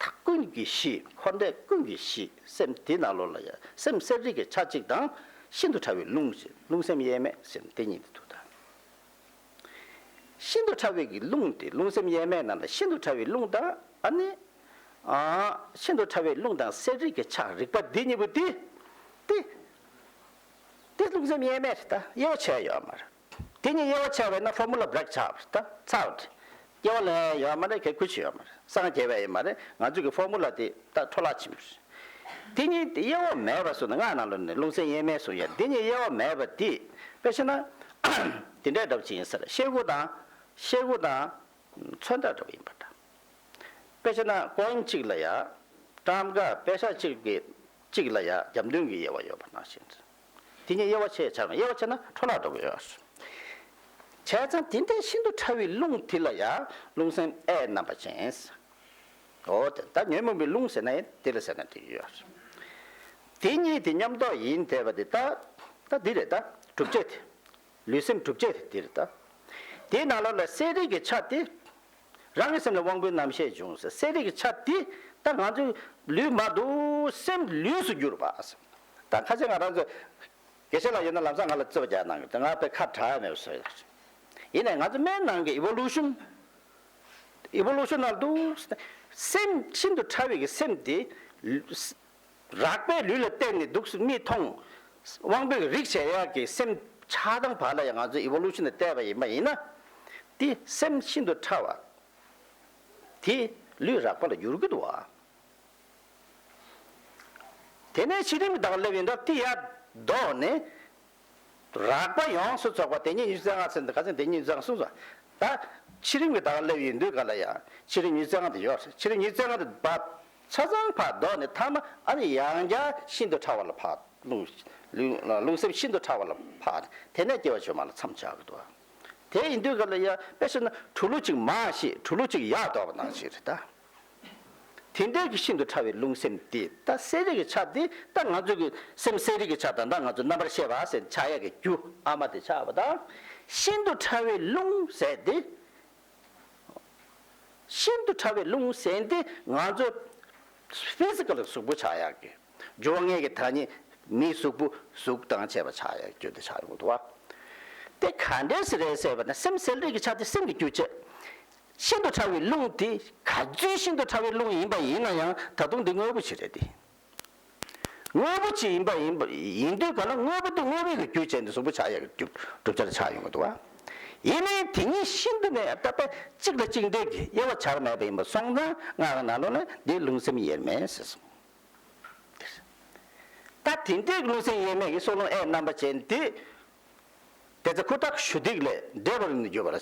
ད་ཀུན་གྱི་གཞི་འཁོར་འདས་ཀུན་གྱི་གཞི་སེམས་དེ་ནང་ལོགས་ལ་ཡང་སེམས་གསལ་རིག་གི་ཆ་གཅིག་དང་ཤིན་ཏུ་ཕྲ་བའི་རླུང་ཞེས་རླུང་སེམས་དབྱེར་མེད་སེམས་དེ་གཉིས་དེ་འདུག་ད། ཤིན་ཏུ་ཕྲ་བའི་གི་རླུང་དེ་རླུང་སེམས་དབྱེར་མེད་ནང་ལ་ཤིན་ཏུ་ཕྲ་བའི་རླུང་དང་ཨ་ནི། ཨ། ཤིན་ཏུ་ཕྲ་བའི་རླུང་དང་གསལ་རིག་གི་ཆ་རིག་པ་འདི་གཉིས་པོ་དེ། དེ། དེ་རླུང་སེམས་དབྱེར་མེད་རེད་ད་དབྱེ་བ་ཕྱེ་ཡོད་མ་རེད། དེ་གཉིས་དབྱེ་བ་ཕྱེ་བས་ན་ཕོར་མུ་ལ་བྷི་རེག་ཆགས་པ་རེད་ད་ཚར་བ་རེད། སྐྱེ་བ་ལེན་ཡ་ཡོད་མ་རེད་གལ་ཁུལ་ཅིག་ཡོད་མ་རེད་སངས་རྒྱས་པ་ཡིན་མ་རེད་ང་ཚོ་གི་ཕོར་མུ་ལ་དེ་ད་འཕྲོ་བརླག་ཕྱིན་པ་རེད། དེ་གཉིས་དེ་དབྱེ་བ་མེད་པ་སོང་ན་སྔགས་ནང་ལོགས་ནས་རླུང་སེམས་དབྱེར་མེད་སོང་ཡ་དེ་གཉིས་དབྱེ་བ་མེད་པ་དེ་དཔེ་བྱས་ན། དེ་འདྲའི་འདྲ་པོ་ཅིག་ཡིན་ས་རེད་ཤེལ་སྒོ་དང་། ཤེལ་སྒོ་དང་། ཚོན་ཁྲ་འདྲ་པོ་ཡིན་པ་འདྲ། དཔེ་བྱས་ན་ཀོ་ཡིན་གཅིག་ལ་ཡ། ཊམ་ཀ་པེ་ཤ་གཅིག་གི་གཅིག་ལ་ཡ་རྒྱབ་མདུན་གྱི་དབྱེ་བ་ཡོད་པ་ནང་བཞིན། དེ་གཉིས་དབྱེ་བ་ཕྱེ་བྱ་དབྱེ་བ་ཕྱེ་ན་འཕྲོ་བརླག་འགྲོ་གི་ཡོད། བྱས་ཙང་དེ་འདྲའི་ཤིན་ཏུ་ཕྲ་བའི་རླུང་དེ་ལ་ཡ་རླུང་སེམས་ཨའི་རྣམ་པ་ཅན། འོ་དེ་ད་ཉོན་མོངས་པའི་རླུང་ཟེར་ན་ཡང་དེ་ལ་ཟེར་ན་འགྲིག་གི་ཡོད། དེ་གཉིས་དེ་མཉམ་རྟོགས་ཡིན་བསྡད་པ་དེ་ད་ད་འདི་རེད་ད་གྲུབ་བྱེད་དེ། ལུས་སེམས་གྲུབ་བྱེད་དེ་འདི་རེད་ད། དེའི་ནང་ལོགས་ལ་གསལ་རིག་གི་ཆ་དེ། རང་གི་སེམས་ལ་དབང་པོའི་རྣམ་ཤེས་འབྱུང་ཟེར་གསལ་རིག་གི་ཆ་དེ་ད་ང་ཚོའི་ལུས་མ་འདུག་སེམས་ལུས་སུ་གྱུར་པ་ཟེར། ད་ཁ་ཤས་ང་རང་ཚོ་དགེ་བཤེས་ལགས་ཡོད་ན་ལམ་སང་ང་ལ་རྩོད་པ་རྒྱག་གནང་གི་ད་ང་དཔེ་ཁ་གྲག་ཡ་མེད་པ་བཟོ་ཡ་ཡིན་ནའི་ང་ཚོ་སྨན་ནང་གི་ཨི་བོ་ལུ་ཤོན། ཨི་བོ་ལུ་ཤོན་ནང་འདུག་སེམས་ཤིན་ཏུ་ཕྲ་བའི་གི་སེམས་དེ། རགས་པའི་ལུས་ལ་བརྟེན་ནས་འདུག་སེ་མིག་མཐོང་། དབང་པོས་རིག་བྱེད་ཡག་གི་སེམས་ཆགས་སྡང་བར་ལ་ཡང་ང་ཚོས་ཨི་བོ་ལུ་ཤོན་ནས་བལྟས་པ་ཡིན་པ་ཡིན་ན། དེ་སེམས་ཤིན་ཏུ་ཕྲ་བ། དེ་ལུས་རགས་པ་ལ་འགྱུར་གྱི་འདུག་བ། དེ་ནས་ཕྱི་རིམ་དག་སླེབས་ཡིན་ད་དེ་ཡར་ལྡོག་ནས། རགས་པ་ཡོངས་སུ་རྫོགས་པ་དེ་ཉིད་ཉི་ཤུ་རྩ་ལྔ་ཟེར་འདི་ཁ་སང་དེ་ཉིད་ཉི་ཤུ་རྩ་ལྔ་གསུངས་སོ། ད་ ཕྱི་རིམ་གྱི་ད་ག་སླེབས་ཡོང་དུས་ག་ལ་ཡང་ཕྱི་རིམ་ཉི་ཤུ་རྩ་ལྔ་དེ་ཡོད་རེད། ཕྱི་རིམ་ཉི་ཤུ་རྩ་ལྔ་དེ་བ་ཆ་ཚང་ཕར་ལྡོག་ནས་མཐའ་མ་ཨ་ནི་ཡང་བསྐྱར་ཤིན་ཏུ་ཕྲ་བ་ལ་ཕར་རླུང་རླུང་རླུང་སེམས་ཤིན་ཏུ་ཕྲ་བ་ལ་ཕར་དེ་ནས་སྐྱེ་བ་བྱུང་མ་ལ་མཚམས་བཞག་གི་འདུག་དེ་ཡིན་དུས་ག་ལ་ཡང་དཔེ་བཤད་ན་གྲུ་གླུ་གཅིག་མར་བཤིག་གྲུ་གླུ་གཅིག་ཡར་ལྡོག་པ་ནང་བཞིན་རེད་ད། དེ་འདྲའི་གི་ཤིན་ཏུ་ཕྲ་བའི་རླུང་སེམས་དེ་ད་གསལ་རིག་གི་ཆ་དེ་ད་ང་ཚོ་གི་སེམས་གསལ་རིག་གི་ཆ་དང་ད་ང་ཚོ་རྣམ་པར་ཤེས་པ་ཟེར་ཆགས་ཡག་གི་རྒྱུ་ཨ་མ་དེ་ཆགས་པ་དང་། ཤིན་ཏུ་ཕྲ་བའི་རླུང་ཟེར་དེ། ཤིན་ཏུ་ཕྲ་བའི་རླུང་ཟེར་དེ་ང་ཚོ་ཕི་ཟི་ཀལ་གཟུགས་པོ་ཆགས་ཡག་གི་འགྱུར་བ་ལྔའི་གི་ཐ་སྙད་མིའི་གཟུགས་པོ་གཟུགས་དང་བཅས་པ་ཆགས་ཡག་རྒྱུ་དེ་ཆགས་ཡོང་གི་འདུག་བ། དེ་ག་འདྲས་སེ་རེད་ཟེར་བ་ན་སེམས་གསལ་རིག་གི་ཆ་དེ་སེམས་ཀྱི་རྒྱུ་བྱས། ཤིན་ཏུ་ཕྲ་བའི་རླུང་དེ་ག་ཚོད་ཤིན་ཏུ་ཕྲ་བའི་རླུང་ཡིན་པ་ཡིན་ན་ཡང་ད་དུང་འདི་དངོས་པོ་ཅིག་རེད་དེ། དངོས་པོ་ཅིག་ཡིན་པ་ཡིན་པ་ཡིན་དུས་ག་ལ་དངོས་པོ་དེ་དངོས་པོའི་གི་རྒྱུ་བྱས་ནས་གཟུགས་པོ་ཆགས་ཡག་གི་རྒྱུ་གྲུབ་ཆ་ལ་ཆགས་ཡོང་གི་འདུག་བ། ཡིན་ནའི་དེ་ཉིད་ཤིན་ཏུ་ནས་ད་ལྟ་གཅིག་ལ་གཅིག་འབྲེལ་གྱི་དབྱེ་བ་བྱར་མེད་པ་ཡིན་པ་སོང་ཙང་སྔགས་ཀྱི་ནང་ལོགས་ནས་འདི་རླུང་སེམས་དབྱེར་མེད་ཟེར་གསུངས། ད་དེ་འདྲའི་རླུང་སེམས་དབྱེར་མེད་ཀྱི་སྲོག་རླུང་ཨེ་རྣམ་པ་ཅན་དེ། དེ་ཚེ་ཁུ་ཁྲག་གཞུ་ཐིག་ལས་འབྲེལ་བར་གྱུར་པ་ལ།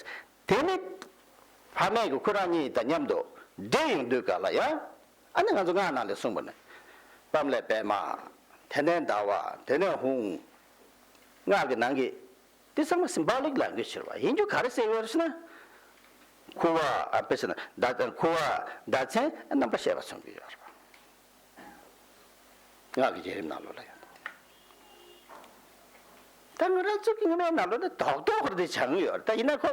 དེ་ནི་ཕ་མེས་ཀྱི་ཁོ་རང་གཉིས་དང་མཉམ་དུ་འབྲེལ་ཡོང་དུས་ག་ལ་ཡང་། ཨ་ནི་ང་ཚོ་སྔགས་ནང་ལས་གསུངས་པ་ནི། པདྨ་ལས་པདྨ། དེ་ནས་ཟླ་བ། དེ་ནས་ཧཱུྃ། སྔགས་ཀྱི་ནང་གི་དེ་ཚང་མ་སིམ་བོ་ལིག་ལེང་གུ་ཨེཇ་ཟེར་བ་ཡིན་རྒྱུ་ག་རེ་ཟེར་ཡོད་རེད་ཟེར་ན། ཁུ་བ་ཨ་དཔེ་ཟེར་ན་ཟླ་ཁུ་བ་ཟླ་མཚན་རྣམ་པར་ཤེས་པ་མཚོན་གྱི་ཡོད་རེད་པ། སྔགས་ཀྱི་བསྐྱེད་རིམ་ནང་ལོགས་ལ་ཡང་། ད་ང་རང་ཚོ་གི་དངོས་གནས་ནང་ལོགས་ནས་རྡོག་རྡོག་ཁོ་རེ་དེ་སྦྱང་ཡོད་རེད། ད་ཡིན་ན་ཁོ་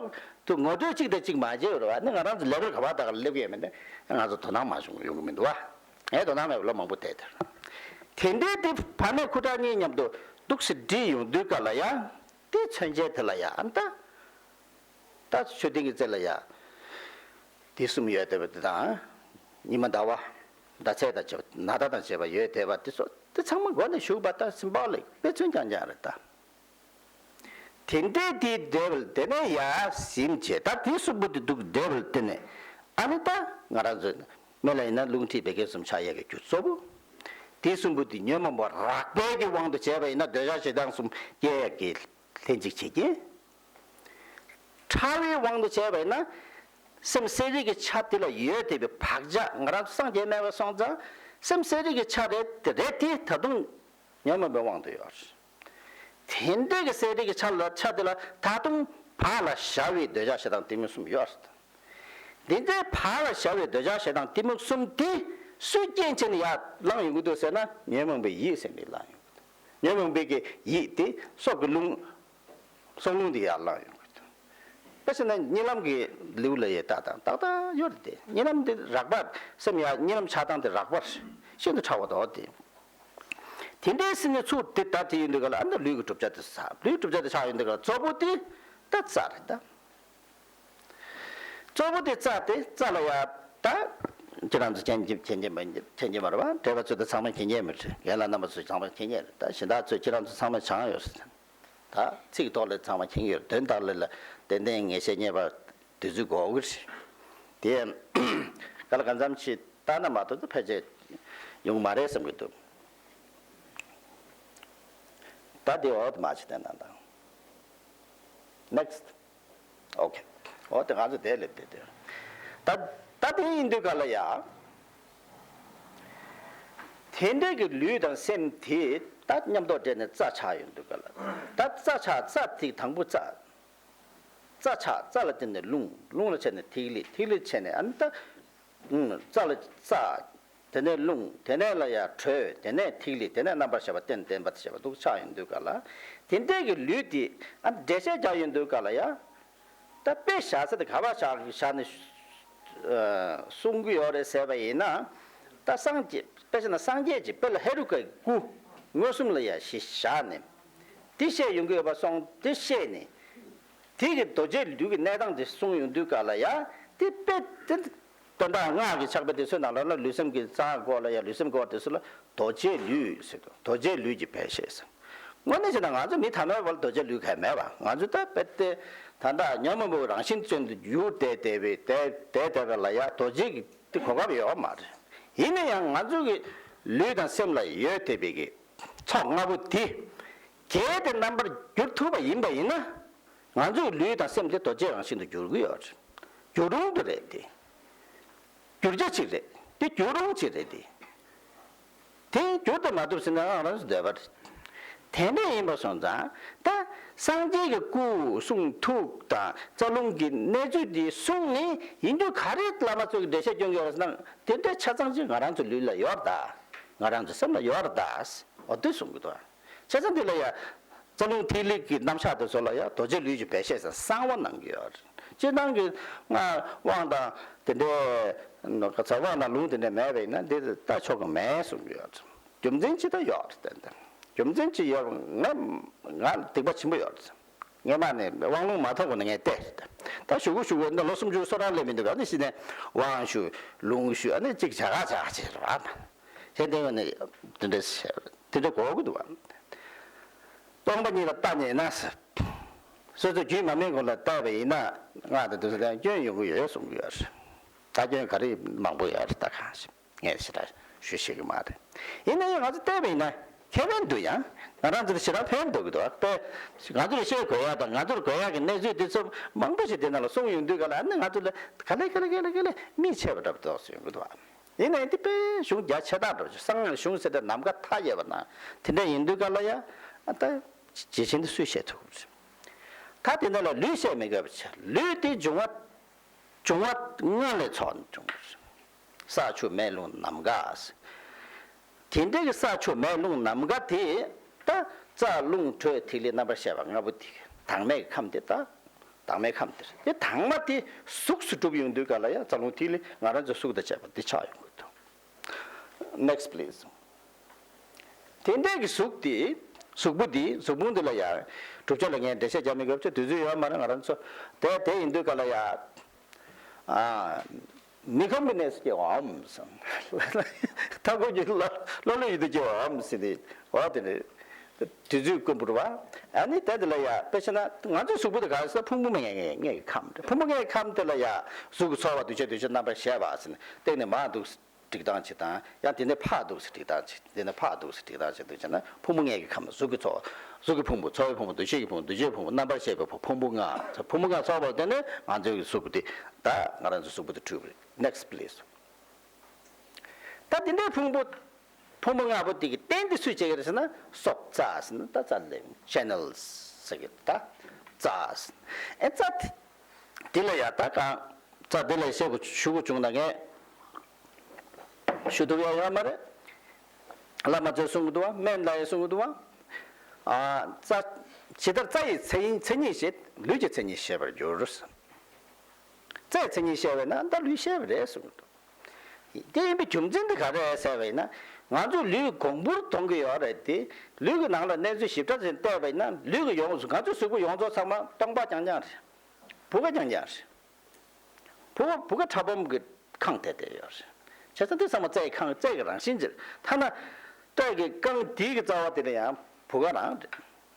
ཚོ་ངོ་སྤྲོད་གཅིག་དང་གཅིག་མ་བྱས་ཡོད་རེད་བ། ནི་ང་རང་ཚོ་ལེ་བལ་ག་བ་ད་ག་སླེབས་ཀྱི་ཡོད་མེད་ནི་ང་ཚོ་དོ་སྣང་མ་བྱུང་ཡོང་གི་མི་འདུག་བ། ངས་དོ་སྣང་མེད་པ་ལོ་མང་པོ་བསྡད་དེ། དེ་འདྲའི་དེ་ཕ་མེས་ཁུ་ཁྲག་གཉིས་མཉམ་དུ་འདུག་སེ་འདྲིས་ཡོང་དུས་ག་ལ་ཡང་དེ་མཚོན་བྱེད་དེ་ལ་ཡང་ད། ད་ཆོས་ལྡན་གྱི་རྩེ་ལ་ཡ། དེ་གསུམ་ཡོད་བསྡད་པ་དེ་དང་། ཉི་མ་ཟླ་བ། ཟླ་ཚེས་དང་བཅས་པ་ནག་ཟླ་དང་བཅས་པ་ཡོད་བསྡད་པ་དེ་ཚོ་དེ་ཚང་མ་མགོ་ནས་གཞུག་བར་ད་སིམ་བོ་ལིག་དཔེ་མཚོན་རྐྱང་རྐྱང་རེད་ད། དེ་འདྲའི་དེའི་འབྲེལ་བ་དེ་ནས་ཡར་ཟིན་བྱས་ད་དེ་གསུམ་པོ་དེ་འདུག་འབྲེལ་བ་དེ་ནས་ཨ་ནི་ད་ང་རང་ཚོས་མི་ལ་ཡིན་ན་རླུང་མཁྲིས་བད་ཀན་གསུམ་ཆགས་ཡས་ཀྱི་རྒྱུ་གཙོ་བོ། དེ་གསུམ་པོ་དེ་ཉོན་མོངས་པ་རགས་པའི་གི་དབང་དུ་བྱས་པ་ཡིན་ན་འདོད་ཆགས་ཞེ་སྡང་གསུམ་སྐྱེ་ཡས་ཀྱི་ལྷན་ཅིག་བྱེད་ཀྱི། ཕྲ་བའི་དབང་དུ་བྱས་པ་ཡིན་ན། སེམས་གསལ་རིག་གི་ཆ་དེ་ལ་ཡོད་བསྡད་པའི་བག་ཆགས་ང་རང་ཚོ་སངས་རྒྱས་མེད་པ་སོང་ཙང་སེམས་གསལ་རིག་གི་ཆ་རེད་དེ་རེད་དེ་ད་དུང་ཉོན་མོངས་པའི་དབང་དུ་ཡོད། དེ་འདྲའི་གི་གསལ་རིག་གི་ཆ་ལ་ཆ་དེ་ལ་ད་དུང་བག་ལ་ཞ་བའི་འདོད་ཆགས་ཞེ་སྡང་གཏི་མུག་གསུམ་ཡོད། འདི་འདྲའི་བག་ལ་ཞ་བའི་འདོད་ཆགས་ཞེ་སྡང་གཏི་མུག་གསུམ་དེ་སུས་རྐྱེན་བྱས་ནས་ཡར་ལངས་ཡོང་གི་འདུག་ཟེར་ན་ཉོན་མོངས་པའི་ཡིད་ཟེར་ནས་ལངས་ཡོང་གི་འདུག་ཉོན་མོངས་པའི་གི་ཡིད་དེ་སྲོག་གི་རླུང་། སྲོག་རླུང་དེ་ཡར་ལངས་ཡོང་གི་འདུག་དཔེ་བྱས་ན་གཉིད་ལམ་གྱི་ལེའུ་ལ་ཡང་ཏག་ཏག་ཏག་ཏག་ཡོད་རེད་དེ། གཉིད་ལམ་དེ་རགས་པ་སེམས་ཡར་གཉིད་ལམ་ཆགས་སྡང་དེ་རགས་པ་ཤིན་ཏུ་ཕྲ་བ་དོ་དེ། དེ་འདྲའི་སེམས་ནི་ཚུར་དེ་ལྟར་དེ་ཡིན་དུས་ག་ལ་ཨ་ནི་ལུས་ཀྱི་གྲུབ་ཆ་དེ་ཆགས། ལུས་གྲུབ་ཆ་དེ་ཆགས་ཡོང་དུས་ག་ལ་གཙོ་བོ་དེ་ད་རྩ་རེད་ད། གཙོ་བོ་དེ་རྩ་དེ་རྩ་ལ་ཡ་ད། ཁྱེད་རང་ཚོ་མཁྱེན་གྱི་མཁྱེན་གྱི་མ་མཁྱེན་གྱི་མ་རེད་བ། བགྲེས་པ་ཚོ་དེ་ཚང་མ་མཁྱེན་གྱི་མ་རེད། རྒན་ལགས་རྣམ་པ་ཚོ་ཚང་མ་མཁྱེན་གྱི་རེད། ད་གཞན་དག་ཚོས་ཁྱེད་རང་ཚོ་ཚང་མ་སྦྱངས་ཡོད་ཟེར། ད་ཚིག་ཐོག་ལ་ཚང་མ་མཁྱེན་གྱི་ཡོད། དོན་དག་ལ་ལ་ཏན་ཏན་ངེས་ཤེས་རྙེད་པ་དེ་ཚོའི་གོ་གི་རེད། དེ་ག་ལ་གང་འཚམ་ཞིག་བལྟས་ན་མ་གཏོགས་ད་ཕལ་ཆེར་ཡོང་མ་རེད་བསམ་གྱི་འདུག་ད་དེ་འོག་ཏུ་མ་ཕྱི་བསྟན་གནང་དང་། Next. Okay. འོ་དེ་ང་ཚོ་དེ་ལས་དེ་དེ། ད་ད་དེ་ཡིན་དུས་ག་ལ་ཡ། དེ་འདྲའི་གི་ལུས་དང་སེམས་དེ་ད་མཉམ་དུ་འདྲེས་ནས་རྩ་ཆགས་ཡོང་དུས་ག་ལ། ད་རྩ་ཆགས་རྩ་ཐིག་དང་པོ་རྩ། རྩ་ཆགས་རྩ་ལ་བརྟེན་ནས་རླུང་རླུང་ལ་བྱས་ནས་ཐིག་ལེ་ཐིག་ལེ་བྱས་ནས་ཨ་ནི་ད། རྩ་ལ་རྩ། དེ་ནས་རླུང་དེ་ནས་ལ་ཡ་དྲོད་དེ་ནས་ཐིག་ལེ་དེ་ནས་རྣམ་པར་ཤེས་པ་རྟེན་བརྟེན་པ་དེ་ཤེས་པ་འདུག་ཆགས་ཡོང་དུས་ག་ལ། དེ་འདྲའི་གི་ལུས་དེ་ཨ་འགྲེལ་བཤད་རྒྱག་ཡོང་དུས་ག་ལ་ཡ། ད་དཔེ་བཞག་ས་དེ་ག་པར་བཞག་བཞག་ནས་གསུང་གི་ཡོད་རེད་ཟེར་བ་ཡིན་ན། ད་སངས་རྒྱས་དཔེ་བྱས་ན་སངས་རྒྱས་ཀྱི་དཔེ་ལ་ཧེ་རུ་ཀའི་སྐུ་མངོན་སུམ་ལ་ཡ་ཞིག་བཞག་ནས། དེ་བཤད་ཡོང་གི་ཡོད་པ་སོང་དེ་བཤད་ནས། དེ་གི་རྡོ་རྗེ་ལུས་ཀྱི་གནས་སྟངས་དེ་གསུང་ཡོང་དུས་ག་ལ་ཡ། དེ་དཔེ་དེ། དོན་དག་སྔགས་ཀྱི་ཕྱག་དཔེ་དེ་ཚོའི་ནང་ལ་ལ་ལུས་སེམས་ཀྱི་རྩ་སྐོར་ལ་ཡ་ལུས་སེམས་སྐོར་དེ་ཚོ་ལ་རྡོ་རྗེའི་ལུས་ཟེར་དུས་རྡོ་རྗེའི་ལུས་ཀྱི་འཕེལ་ཤེས་ཟེར། དངོས་གནས་བྱས་ན་ང་ཚོ་མི་ཐ་མལ་པ་ལ་རྡོ་རྗེའི་ལུས་གང་ཡང་མེད་པ། ང་ཚོ་ད་དཔེ་དེ་ད་ལྟ་ཉོན་མོངས་པའི་རང་བཞིན་ཅན་དུ་གྱུར་བསྡད་བསྡད་པའི་བསྡད་བསྡད་བསྡད་པ་ལ་ཡ་རྡོ་རྗེ་གི་དེ་གོ་སྐབས་ཡོད་མ་རེད། ཡིན་ན་ཡང་ང་ཚོ་གི་ལུས་དང་སེམས་ལ་ཡོད་བསྡད་པའི་གི་ཚོགས་ལྔ་པོ་དེ་གལ་ཏེ་རྣམ་པར་འགྱུར་ཐུབ་པ་ཡིན་པ་ཡིན་ན། ང་ཚོའི་ལུས་དང་སེམས་དེ་རྡོ་རྗེའི་རང་བཞིན་དུ་འགྱུར་གྱི་ཡོད་རེད། འགྱུར་རུང་དུ་རེད་དེ། འགྱུར་བྱ་གཅིག་རེད་དེ། འགྱུར་རུང་གཅིག་རེད་དེ། དེ་འགྱུར་དུ་མ་ཐུབ་ཟེར་ན་ང་རང་ཚོ་འདོད་པ་རེད། དེ་འདྲ་ཡིན་པ་སོང་ཙང་ད་སངས་རྒྱས་ཀྱི་སྐུ་གསུང་ཐུགས་དང་རྩ་རླུང་གི་གནས་ཚུལ་འདི་གསུངས་ནས་ཡིན་རྒྱུ་ག་རེ་བླ་མ་ཚོས་ཀྱི་འགྲེལ་བཤད་སྐྱོན་གྱི་ཡོད་རེད་ཟེར་ན། དེ་འདྲའི་ཆ་ཚང་ཅིག་ང་རང་ཚོ་ལུས་ལ་ཡོད་རེད་ད། ང་རང་ཚོ་སེམས་ལ་ཡོད་རེད་ད། འོ་དེ་གསུང་གི་འདུག། བྱས་ཙང་འདི་ལ་ཡང་རྩ་རླུང་ཐིག་ལེ་གི་རྣམ་གཞག་དེ་ཚོ་ལ་ཡང་རྡོ་རྗེ་ལུས་ཀྱི་བེད་ཤེས་ཟེར་གསང་བ་གནང་གི་ཡོད་རེད། སྤྱིར་བཏང་གི་སྔགས་དབང་དང་དེ་འདྲའི་ཚ་དབང་དང་ལུང་དེ་འདྲ་མེད་པ་ཡིན་ན་འདི་ལྟ་ཆོག་གི་མེད་གསུང་གི་ཡོད་རེད། རྒྱུ་མཚན་ཅི་ལྟར་ཡོད་རེད་ཏན་ཏན། རྒྱུ་མཚན་ཅི་ཡོད་ང་ང་སྡིག་པ་ཆེན་པོ་ཡོད་རེད། སྔས་མ་ནས་དབང་ལུང་མ་ཐོབ་གོང་ནས་ངས་བལྟས་རེད། ད་ཞུ་གུ་ཞུ་གུ་འདི་ལོ་སུམ་ཅུ་སོ་གྲངས་སླེབས་མི་འདུག་ཨ་ནི་ཕྱི་ནས་དབང་ཞུ་ལུང་ཞུ་ཨ་ནི་གཅིག་བྱ་ག་བྱ་ག་བྱེད་རེད་བ། དེ་འདྲ་ཡོད་ནས་དེ་འདྲ་དེ་འདྲ་གོ་གི་འདུག་བ། སྟོང་པ་ཉིད་ལ་ལྟ་ཉེས་ན་ཟེར། སོ་སོ་རྒྱུད་མ་སྨིན་གོང་ལ་བལྟས་པ་ཡིན་ན་སྔགས་དང་དུས་སུ་ལྡན་སྐྱོན་ཡོང་གི་ཡོད་གསུང་གི་ཡོད་རེད། ད་སྐྱོན་ག་རེ་མང་པོ་ཡོད་རེད་ད་གང་ཞིག་ངས་ཞེ་དྲག་ཞུ་ཤེས་ཀྱི་མ་རེད། ཡིན་ན་ཡང་ང་ཚོ་བལྟས་པ་ཡིན་ན་ཁེ་ཕན་འདུག་ཡང་ང་རང་ཚོ་ལ་ཞེ་དྲག་ཕན་འདུག་གི་འདུག་བ། དཔེ་ང་ཚོ་ལ་བཤད་དགོས་ཡག་དང་ང་ཚོར་དགོས་ཡག་གི་གནས་ཚུལ་དེ་ཚོ་མང་པོ་ཞིག་དེ་ནང་ལ་གསུངས་ཡོང་དུས་ག་ལ་ཨ་ནི་ང་ཚོ་ལ་ག་ལེ་ག་ལེ་ག་ལེ་ག་ལེ་མིག་ཆད་པ་འདྲ་པོ་འདུག་ཟེར་ཡོང་གི་འདུག་བ། ཡིན་ན་ཡང་དེ་དཔེ་གཞུང་རྒྱ་ཆེ་དྲགས་འདྲ་པོ་ཞིག་གསང་སྔགས་གཞུང་ཟེར་དེ་ནམ་མཁའ་མཐའ་ཡས་པ་ན་དེ་འདྲ་ཡིན་དུས་ག་ལ་ཡ་ཨ་ད་ཇེ་ཆེན་དུ་སུས་བཤད་ཐུབ་རེད། ད་དེ་འདྲ་ལ་ལུས་བཤད་མི་དགོས་པ་བྱས་ལུས་དེ་འབྱུང་བ། འབྱུང་བ་ལྔ་ལས་ཚོགས་ནས་བྱུང་བ་རེད། ས་ཆུ་མེ་རླུང་ནམ་མཁའ། དེ་འདྲའི་གི་ས་ཆུ་མེ་རླུང་ནམ་མཁའ་དེ་ད་རྩ་རླུང་དྲོད་ཐིག་ལེ་རྣམ་པར་ཤེས་པ་ལྔ་པོ་དེ་དྭངས་མའི་ཁམས་དེ་ད་དྭངས་མའི་ཁམས་དེ་རེད། དེ་དྭངས་མ་དེ་གཟུགས་སུ་གྲུབ་ཡོང་དུས་ག་ལ་ཡང་རྩ་རླུང་ཐིག་ལེ་ང་རང་ཚོའི་གཟུགས་དང་བཅས་པ་དེ་ཆགས་ཡོང་གི་འདུག Next please. དེ་འདྲའི་གི་གཟུགས་དེ་གཟུགས་པོ་འདི་གཟུགས་ཕུང་འདི་ལ་ཡང་གྲུབ་ཆ་ལ་ངས་འགྲེལ་བཤད་རྒྱག་མི་དགོས་ཚེ་དུས་ཚོད་ཡོད་མ་རེད། ང་རང་ཚོ་དེ་དེ་ཡིན་དུས་ག་ལ་ཡང་ཨ་མི་ཁོམ་པི་ནེས་སྐྱེ་བའམ་སམ། ཐ་གོ་གི་ལ་ལ་ལ་ཡིད་དུ་སྐྱེ་བའམ་སི་དེ་འོ་དེ་ནི་དུས་ཚོད་ཀུན་པུར་བ་ཨ་ནི་དེ་དེ་ལ་ཡང་དཔེ་བྱས་ན་ང་ཚོའི་གཟུགས་པོ་དེ་ག་ས་ཕུང་པོ་མི་ངེས་ངེས་ངེས་ཀྱི་ཁམས་རེད། ཕུང་པོ་ངེས་ཀྱི་ཁམས་དེ་ལ་ཡང་གཟུགས་ཀྱི་ཚོར་བ་འདུ་ཤེས་འདུ་ཤེས་རྣམ་པར་ཤེས་པ་ཟེར་ནས་སྟེང་ནས་མར་འདུག་སྒྲིག་སྟངས་བྱེད་སྟངས་ཡང་དེ་ནས་ཕར་འདུག་སེ་སྒྲིག་སྟངས་བྱེད། དེ་ནས་ཕར་འདུག་སེ་སྒྲིག་སྟངས་བྱེད་འདུག་བྱས་ན་ཕུང་པོ་ལྔའི་གི་ཁམས། གཟུགས་ཀྱི་ཚོར་བ། གཟུགས་ཀྱི་ཕུང་པོ། ཚོར་བའི་ཕུང་པོ། འདུ་ཤེས་ཀྱི་ཕུང་པོ། འདུ་བྱེད་ཕུང་པོ། རྣམ་པར་ཤེས་པའི་ཕུང་པོ་ལྔ། ཕུང་པོ་ལྔ་ཚོགས་པར་བརྟེན་ནས་ང་ཚོའི་གི་གཟུགས་དེ་ད་ང་རང་ཚོའི་གཟུགས་པོ་དེ་འཁྲུལ་བ་རེད། Next please. ད་དེ་འདྲའི་ཕུང་པོ་ཕུང་པོ་ལྔ་པོ་དེ་གི་རྟེན་དེ་སུས་བྱེད་ཀྱི་རེད་ཟེར་ན་སྲོག་རྩ་ཟེར་ན་ད་རྩ་ལས་channels་ཟེར་གི་ད་རྩ་ཟེར་ཨེ་རྩ་དེ། དེ་ལ་ཡ་ད་གང་རྩ་དེ་ལ་ཞེ་པོ་ཞུ་དགོས་བྱུང་ན་ངས་ཞུ་ཐུབ་ཡ་ཡོད་མ་རེད། བླ་མ་ཚོས་གསུང་གི་འདུག་བ། སྨན་བླ་ཡས་གསུང་གི་འདུག་བ། ཨ་རྩ་ཇི་ལྟར་རྩ་ཡི་མཚན་མཚན་ཉིད་བཤད་ལུས་ཀྱི་མཚན་ཉིད་བཤད་པར་འགྱུར། རྩ་ཡི་མཚན་ཉིད་བཤད་པས་ན་ད་ལུས་བཤད་པ་རེད་གསུང་གི་འདུག་དེ་ཡིན་པའི་རྒྱུ་མཚན་དེ་ག་རེ་རེད་ཟེར་བ་ཡིན་ན་ང་ཚོ་ལུས་གོང་བུར་གཏོང་གི་ཡོད་རེད་དེ། ལུས་ཀྱི་ནང་ལ་གནས་ཚུལ་ཞིབ་ཕྲ་ཞིག་བལྟས་པ་ཡིན་ན་ལུས་ཀྱི་ཡོངས་སུ་ང་ཚོའི་གཟུགས་པོ་ཡོངས་རྫོགས་ཚང་མ་སྟོང་པ་རྐྱང་རྐྱང་རེད། བུ་ག་རྐྱང་རྐྱང་རེད། བུ་བུ་ག་ཕྲ་སྦོམ་གྱི་ཁང་དེ་དེ་ཡོད་རེད། བྱས་ཙང་དེ་ཚང་མ་རྩ་ཡི་ཁང་རྩ་གི་རང་བཞིན་ཅིག་རེད། ཐ་ན་རྩ་གི་རྐང་འདིའི་གི་རྩ་བ་དེ་ལ་ཡང་བུ་ག་རང་རེད།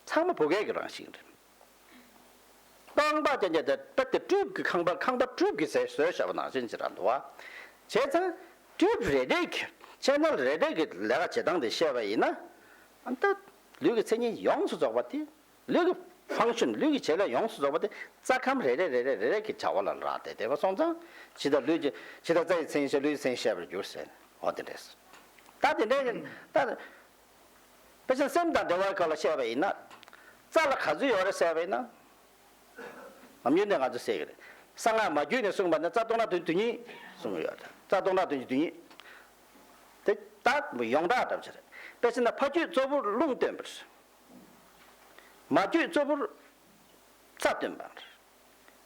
ཚང་མ་བུ་གའི་གི་རང་བཞིན་རེད། རྐང་པ་ཅན་ཅན་དེ་ད་དེ་སྤྲུལ་གྱི་ཁང་པ་ཁང་པ་སྤྲུལ་གྱི་ཟེར་བཟོས་བཞག་པ་ནང་བཞིན་ཅིག་རང་འདུག་བ། བྱས་ཙང་སྤྲུལ་རེ་རེ་གི་ཆེ་ནལ་རེ་རེ་གི་ལས་ཀ་བྱེད་སྟངས་དེ་བཤད་པ་ཡིན་ན། ཨ་ད་ལུས་ཀྱི་མཚན་ཉིད་ཡོངས་སུ་རྫོགས་པ་དེ་ལུས་ཀྱི་ཕང་ཤན་ལུས་ཀྱི་བྱེད་ལས་ཡོངས་སུ་རྫོགས་པ་དེ་རྩ་ཁམས་རེ་རེ་རེ་རེ་རེ་རེ་གི་བྱ་བ་ལ་རག་སྟེ་བསྡད་པ་སོང་ཙང་ཇི་ལྟར་ལུས་ཀྱི་ཇི་ལྟར་རྩ་ཡི་མཚན་ཉིད་བཤད་ལུས་ཀྱི་མཚན་ཉིད་བཤད་པར་འགྱུར་ཟེར་འོ་དེ་འདྲས། ད་དེ་འདྲས་ད། དཔེ་ཆ་སེམས་དང་འབྲེལ་བའི་སྐོར་ལ་བཤད་པ་ཡིན་ན། རྩ་ལ་ག་ཚོད་ཡོད་རེད་ཟེར་བ་ཡིན་ན། ནམ་རྒྱུན་ནས་ང་ཚོ་ཟེར་གི་རེད། གསང་སྔགས་མ་རྒྱུད་ནས་གསུངས་པ་ནི་རྩ་སྟོང་ཕྲག་བདུན་ཅུ་དོན་གཉིས་གསུངས་ཡོད་རེད། རྩ་སྟོང་ཕྲག་བདུན་ཅུ་དོན་གཉིས། དེ་ད་ཡོངས་གྲགས་འདྲ་པོ་ཅིག་རེད། དཔེ་ཆ་ན་ཕ་རྒྱུད་གཙོ་བོར་རླུང་སྟོན་པ་རེད། མ་རྒྱུད་གཙོ་བོར་རྩ་སྟོན་པ་རེད།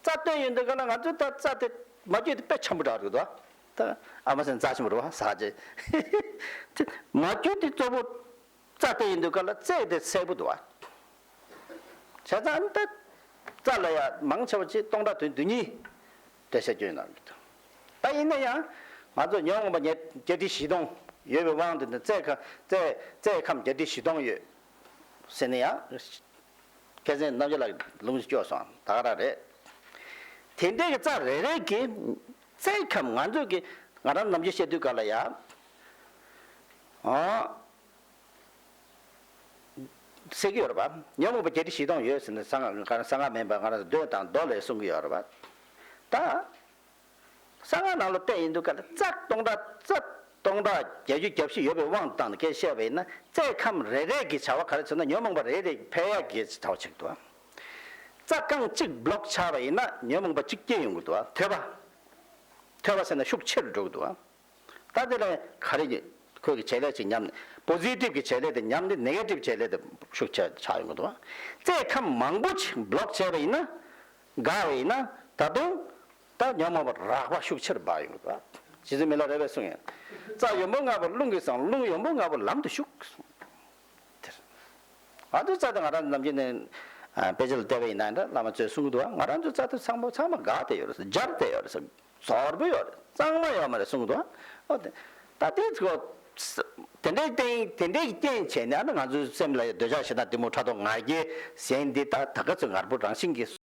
རྩ་སྟོན་ཡོང་དུས་ག་ལ་ང་ཚོས་ད་རྩ་དེ་མ་རྒྱུད་དེ་དཔེ་ཆེན་པོ་འདྲ་རེད་དོ། ད་ཨ་མ་སེང་རྩ་ཆེན་པོ་རེད་བ་ཟ་རྗེས། དེ་མ་རྒྱུད་དེ་གཙོ་བོ་རྩ་དེ་ཡིན་དུས་ག་ལ་རྩ་དེ་གསལ་པོ་འདུག་བ། བྱས་ཙང་ད་རྩ་ལ་ཡ་མང་ཆེ་བ་ཅིག་སྟོང་ཕྲག་དོན་བདུན་གཉིས་འགྲེལ་བཤད་སྐྱོན་གནང་གི་འདུག་ད་ཡིན་ན་ཡང་ང་ཚོ་ཉོན་མོངས་པ་བརྒྱད་ཁྲི་བཞི་སྟོང་ཡོད་པའི་དབང་དུ་ནི་རྩའི་ཁ་རྩའི་རྩའི་ཁམས་བརྒྱད་ཁྲི་བཞི་སྟོང་ཡོད་ཟེར་ན་ཡང་། ཁ་སང་རྣམ་རྒྱལ་ལགས་ལུང་ཞིག་སྐྱོར་སོང་ད་ག་རང་རེད། དེ་འདྲའི་གི་རྩ་རེ་རེ་གི་རྩའི་ཁམས་ང་ཚོས་གི་ང་རང་ནམ་རྒྱུན་བཤད་དུས་ག་ལ་ཡ། ཨོ། ཟེར་གི་ཡོད་རེད་པ། ཉོན་མོངས་པ་བརྒྱད་ཁྲི་བཞི་སྟོང་ཡོད་ཟེར་ནས་གསང་སྔགས་གསང་སྔགས་མིན་པ་ང་རང་ཚོ་མདོ་དང་མདོ་ལས་གསུང་གི་ཡོད་རེད་པ། ད། གསང་སྔགས་ནང་ལ་བལྟས་ཡིན་དུས་ག་ལ་རྩ་སྟོང་ཕྲག་རྩ་སྟོང་ཕྲག་བརྒྱད་ཅུ་གྱ་བཞི་ཡོད་པའི་དབང་དུ་བཏང་ནས་སྐད་བཤད་པ་ཡིན་ན། རྩ་ཁམས་རེ་རེ་གི་བྱ་བ་ག་རེ་ཟེར་ན་ཉོན་མོངས་པ་རེ་རེ་འཕེལ་ཡག་གི་བྱ་བ་ཆགས་འདུག་རྩ་རྐང་གཅིག་བློག་ཆགས་པ་ཡིན་ན་ཉོན་མོངས་པ་གཅིག་སྐྱེ་ཡོང་གི་འདུག་ཐོས་པ། ཐོས་པ་ཟེར་ན་ཤུགས་ཆེ་རུ་འགྲོ་གི་འདུག་ད་དེ་ལ་ག་རེ་ཁོས་ཀྱི་བྱེད་ལས་ཅིག་ཉམས་ནས། པོ་ཟི་ཊིབ་ཀྱི་བྱེད་ལས་དེ་ཉམས་ནས་ནེ་གེ་ཊིབ་བྱེད་ལས་དེ་ཤུགས་ཆེ་ཆགས་ཡོང་གི་འདུག་རྩ་ཁམས་མང་པོ་ཅིག་བློག་བྱས་པ་ཡིན་ན། འགག་པ་ཡིན་ན་ད་དུང་ད་ཉོན་མོངས་པ་རགས་པ་ཤུགས་ཆེར་འབར་ཡོང་གི་འདུག་རྗེ་བཙུན་མི་ལ་རས་པས་གསུངས་ཡོད། རྩ་ཡོན་པོ་ལྔ་པོ་རླུང་གིས་བསྲང་། རླུང་ཡོན་པོ་ལྔ་པོ་ལམ་དུ་ཞུགས། དེར། ང་ཚོའི་རྩ་དེ་ང་རང་ནམ་རྒྱུན་ནས་ཨ་དཔེ་ཆ་ལ་བལྟས་པ་ཡིན་ན་འདྲ། བླ་མ་ཚོས་གསུང་གི་འདུག་ང་རང་ཚོའི་རྩ་དེ་ཚང་མ་ཚང་མ་འགག་བསྡད་ཡོད་རེད་ཟེར། འབྱར་བསྡད་ཡོད་རེད་ཟེར། ཟོར་པོ་ཡོད་རེད། གཙང་མ་ཡོད་མ་རེད་གསུང་གི་འདུག་ཨོ་དེ། ད་དེ་ཚོ་དེ་འདྲའི་རྐྱེན་དེ་འདྲའི་རྐྱེན་བྱས་ནས་ཨ་ནི་ང་ཚོའི་སེམས་ལ་འདོད་ཆགས་ཞེ་སྡང་གཏི་མུག་ཕྲག་དོག་ང་རྒྱལ་ཟེར་འདི་ད་ད་ག་ཚོད་ངར་པོ་རང་བཞིན་གྱིས།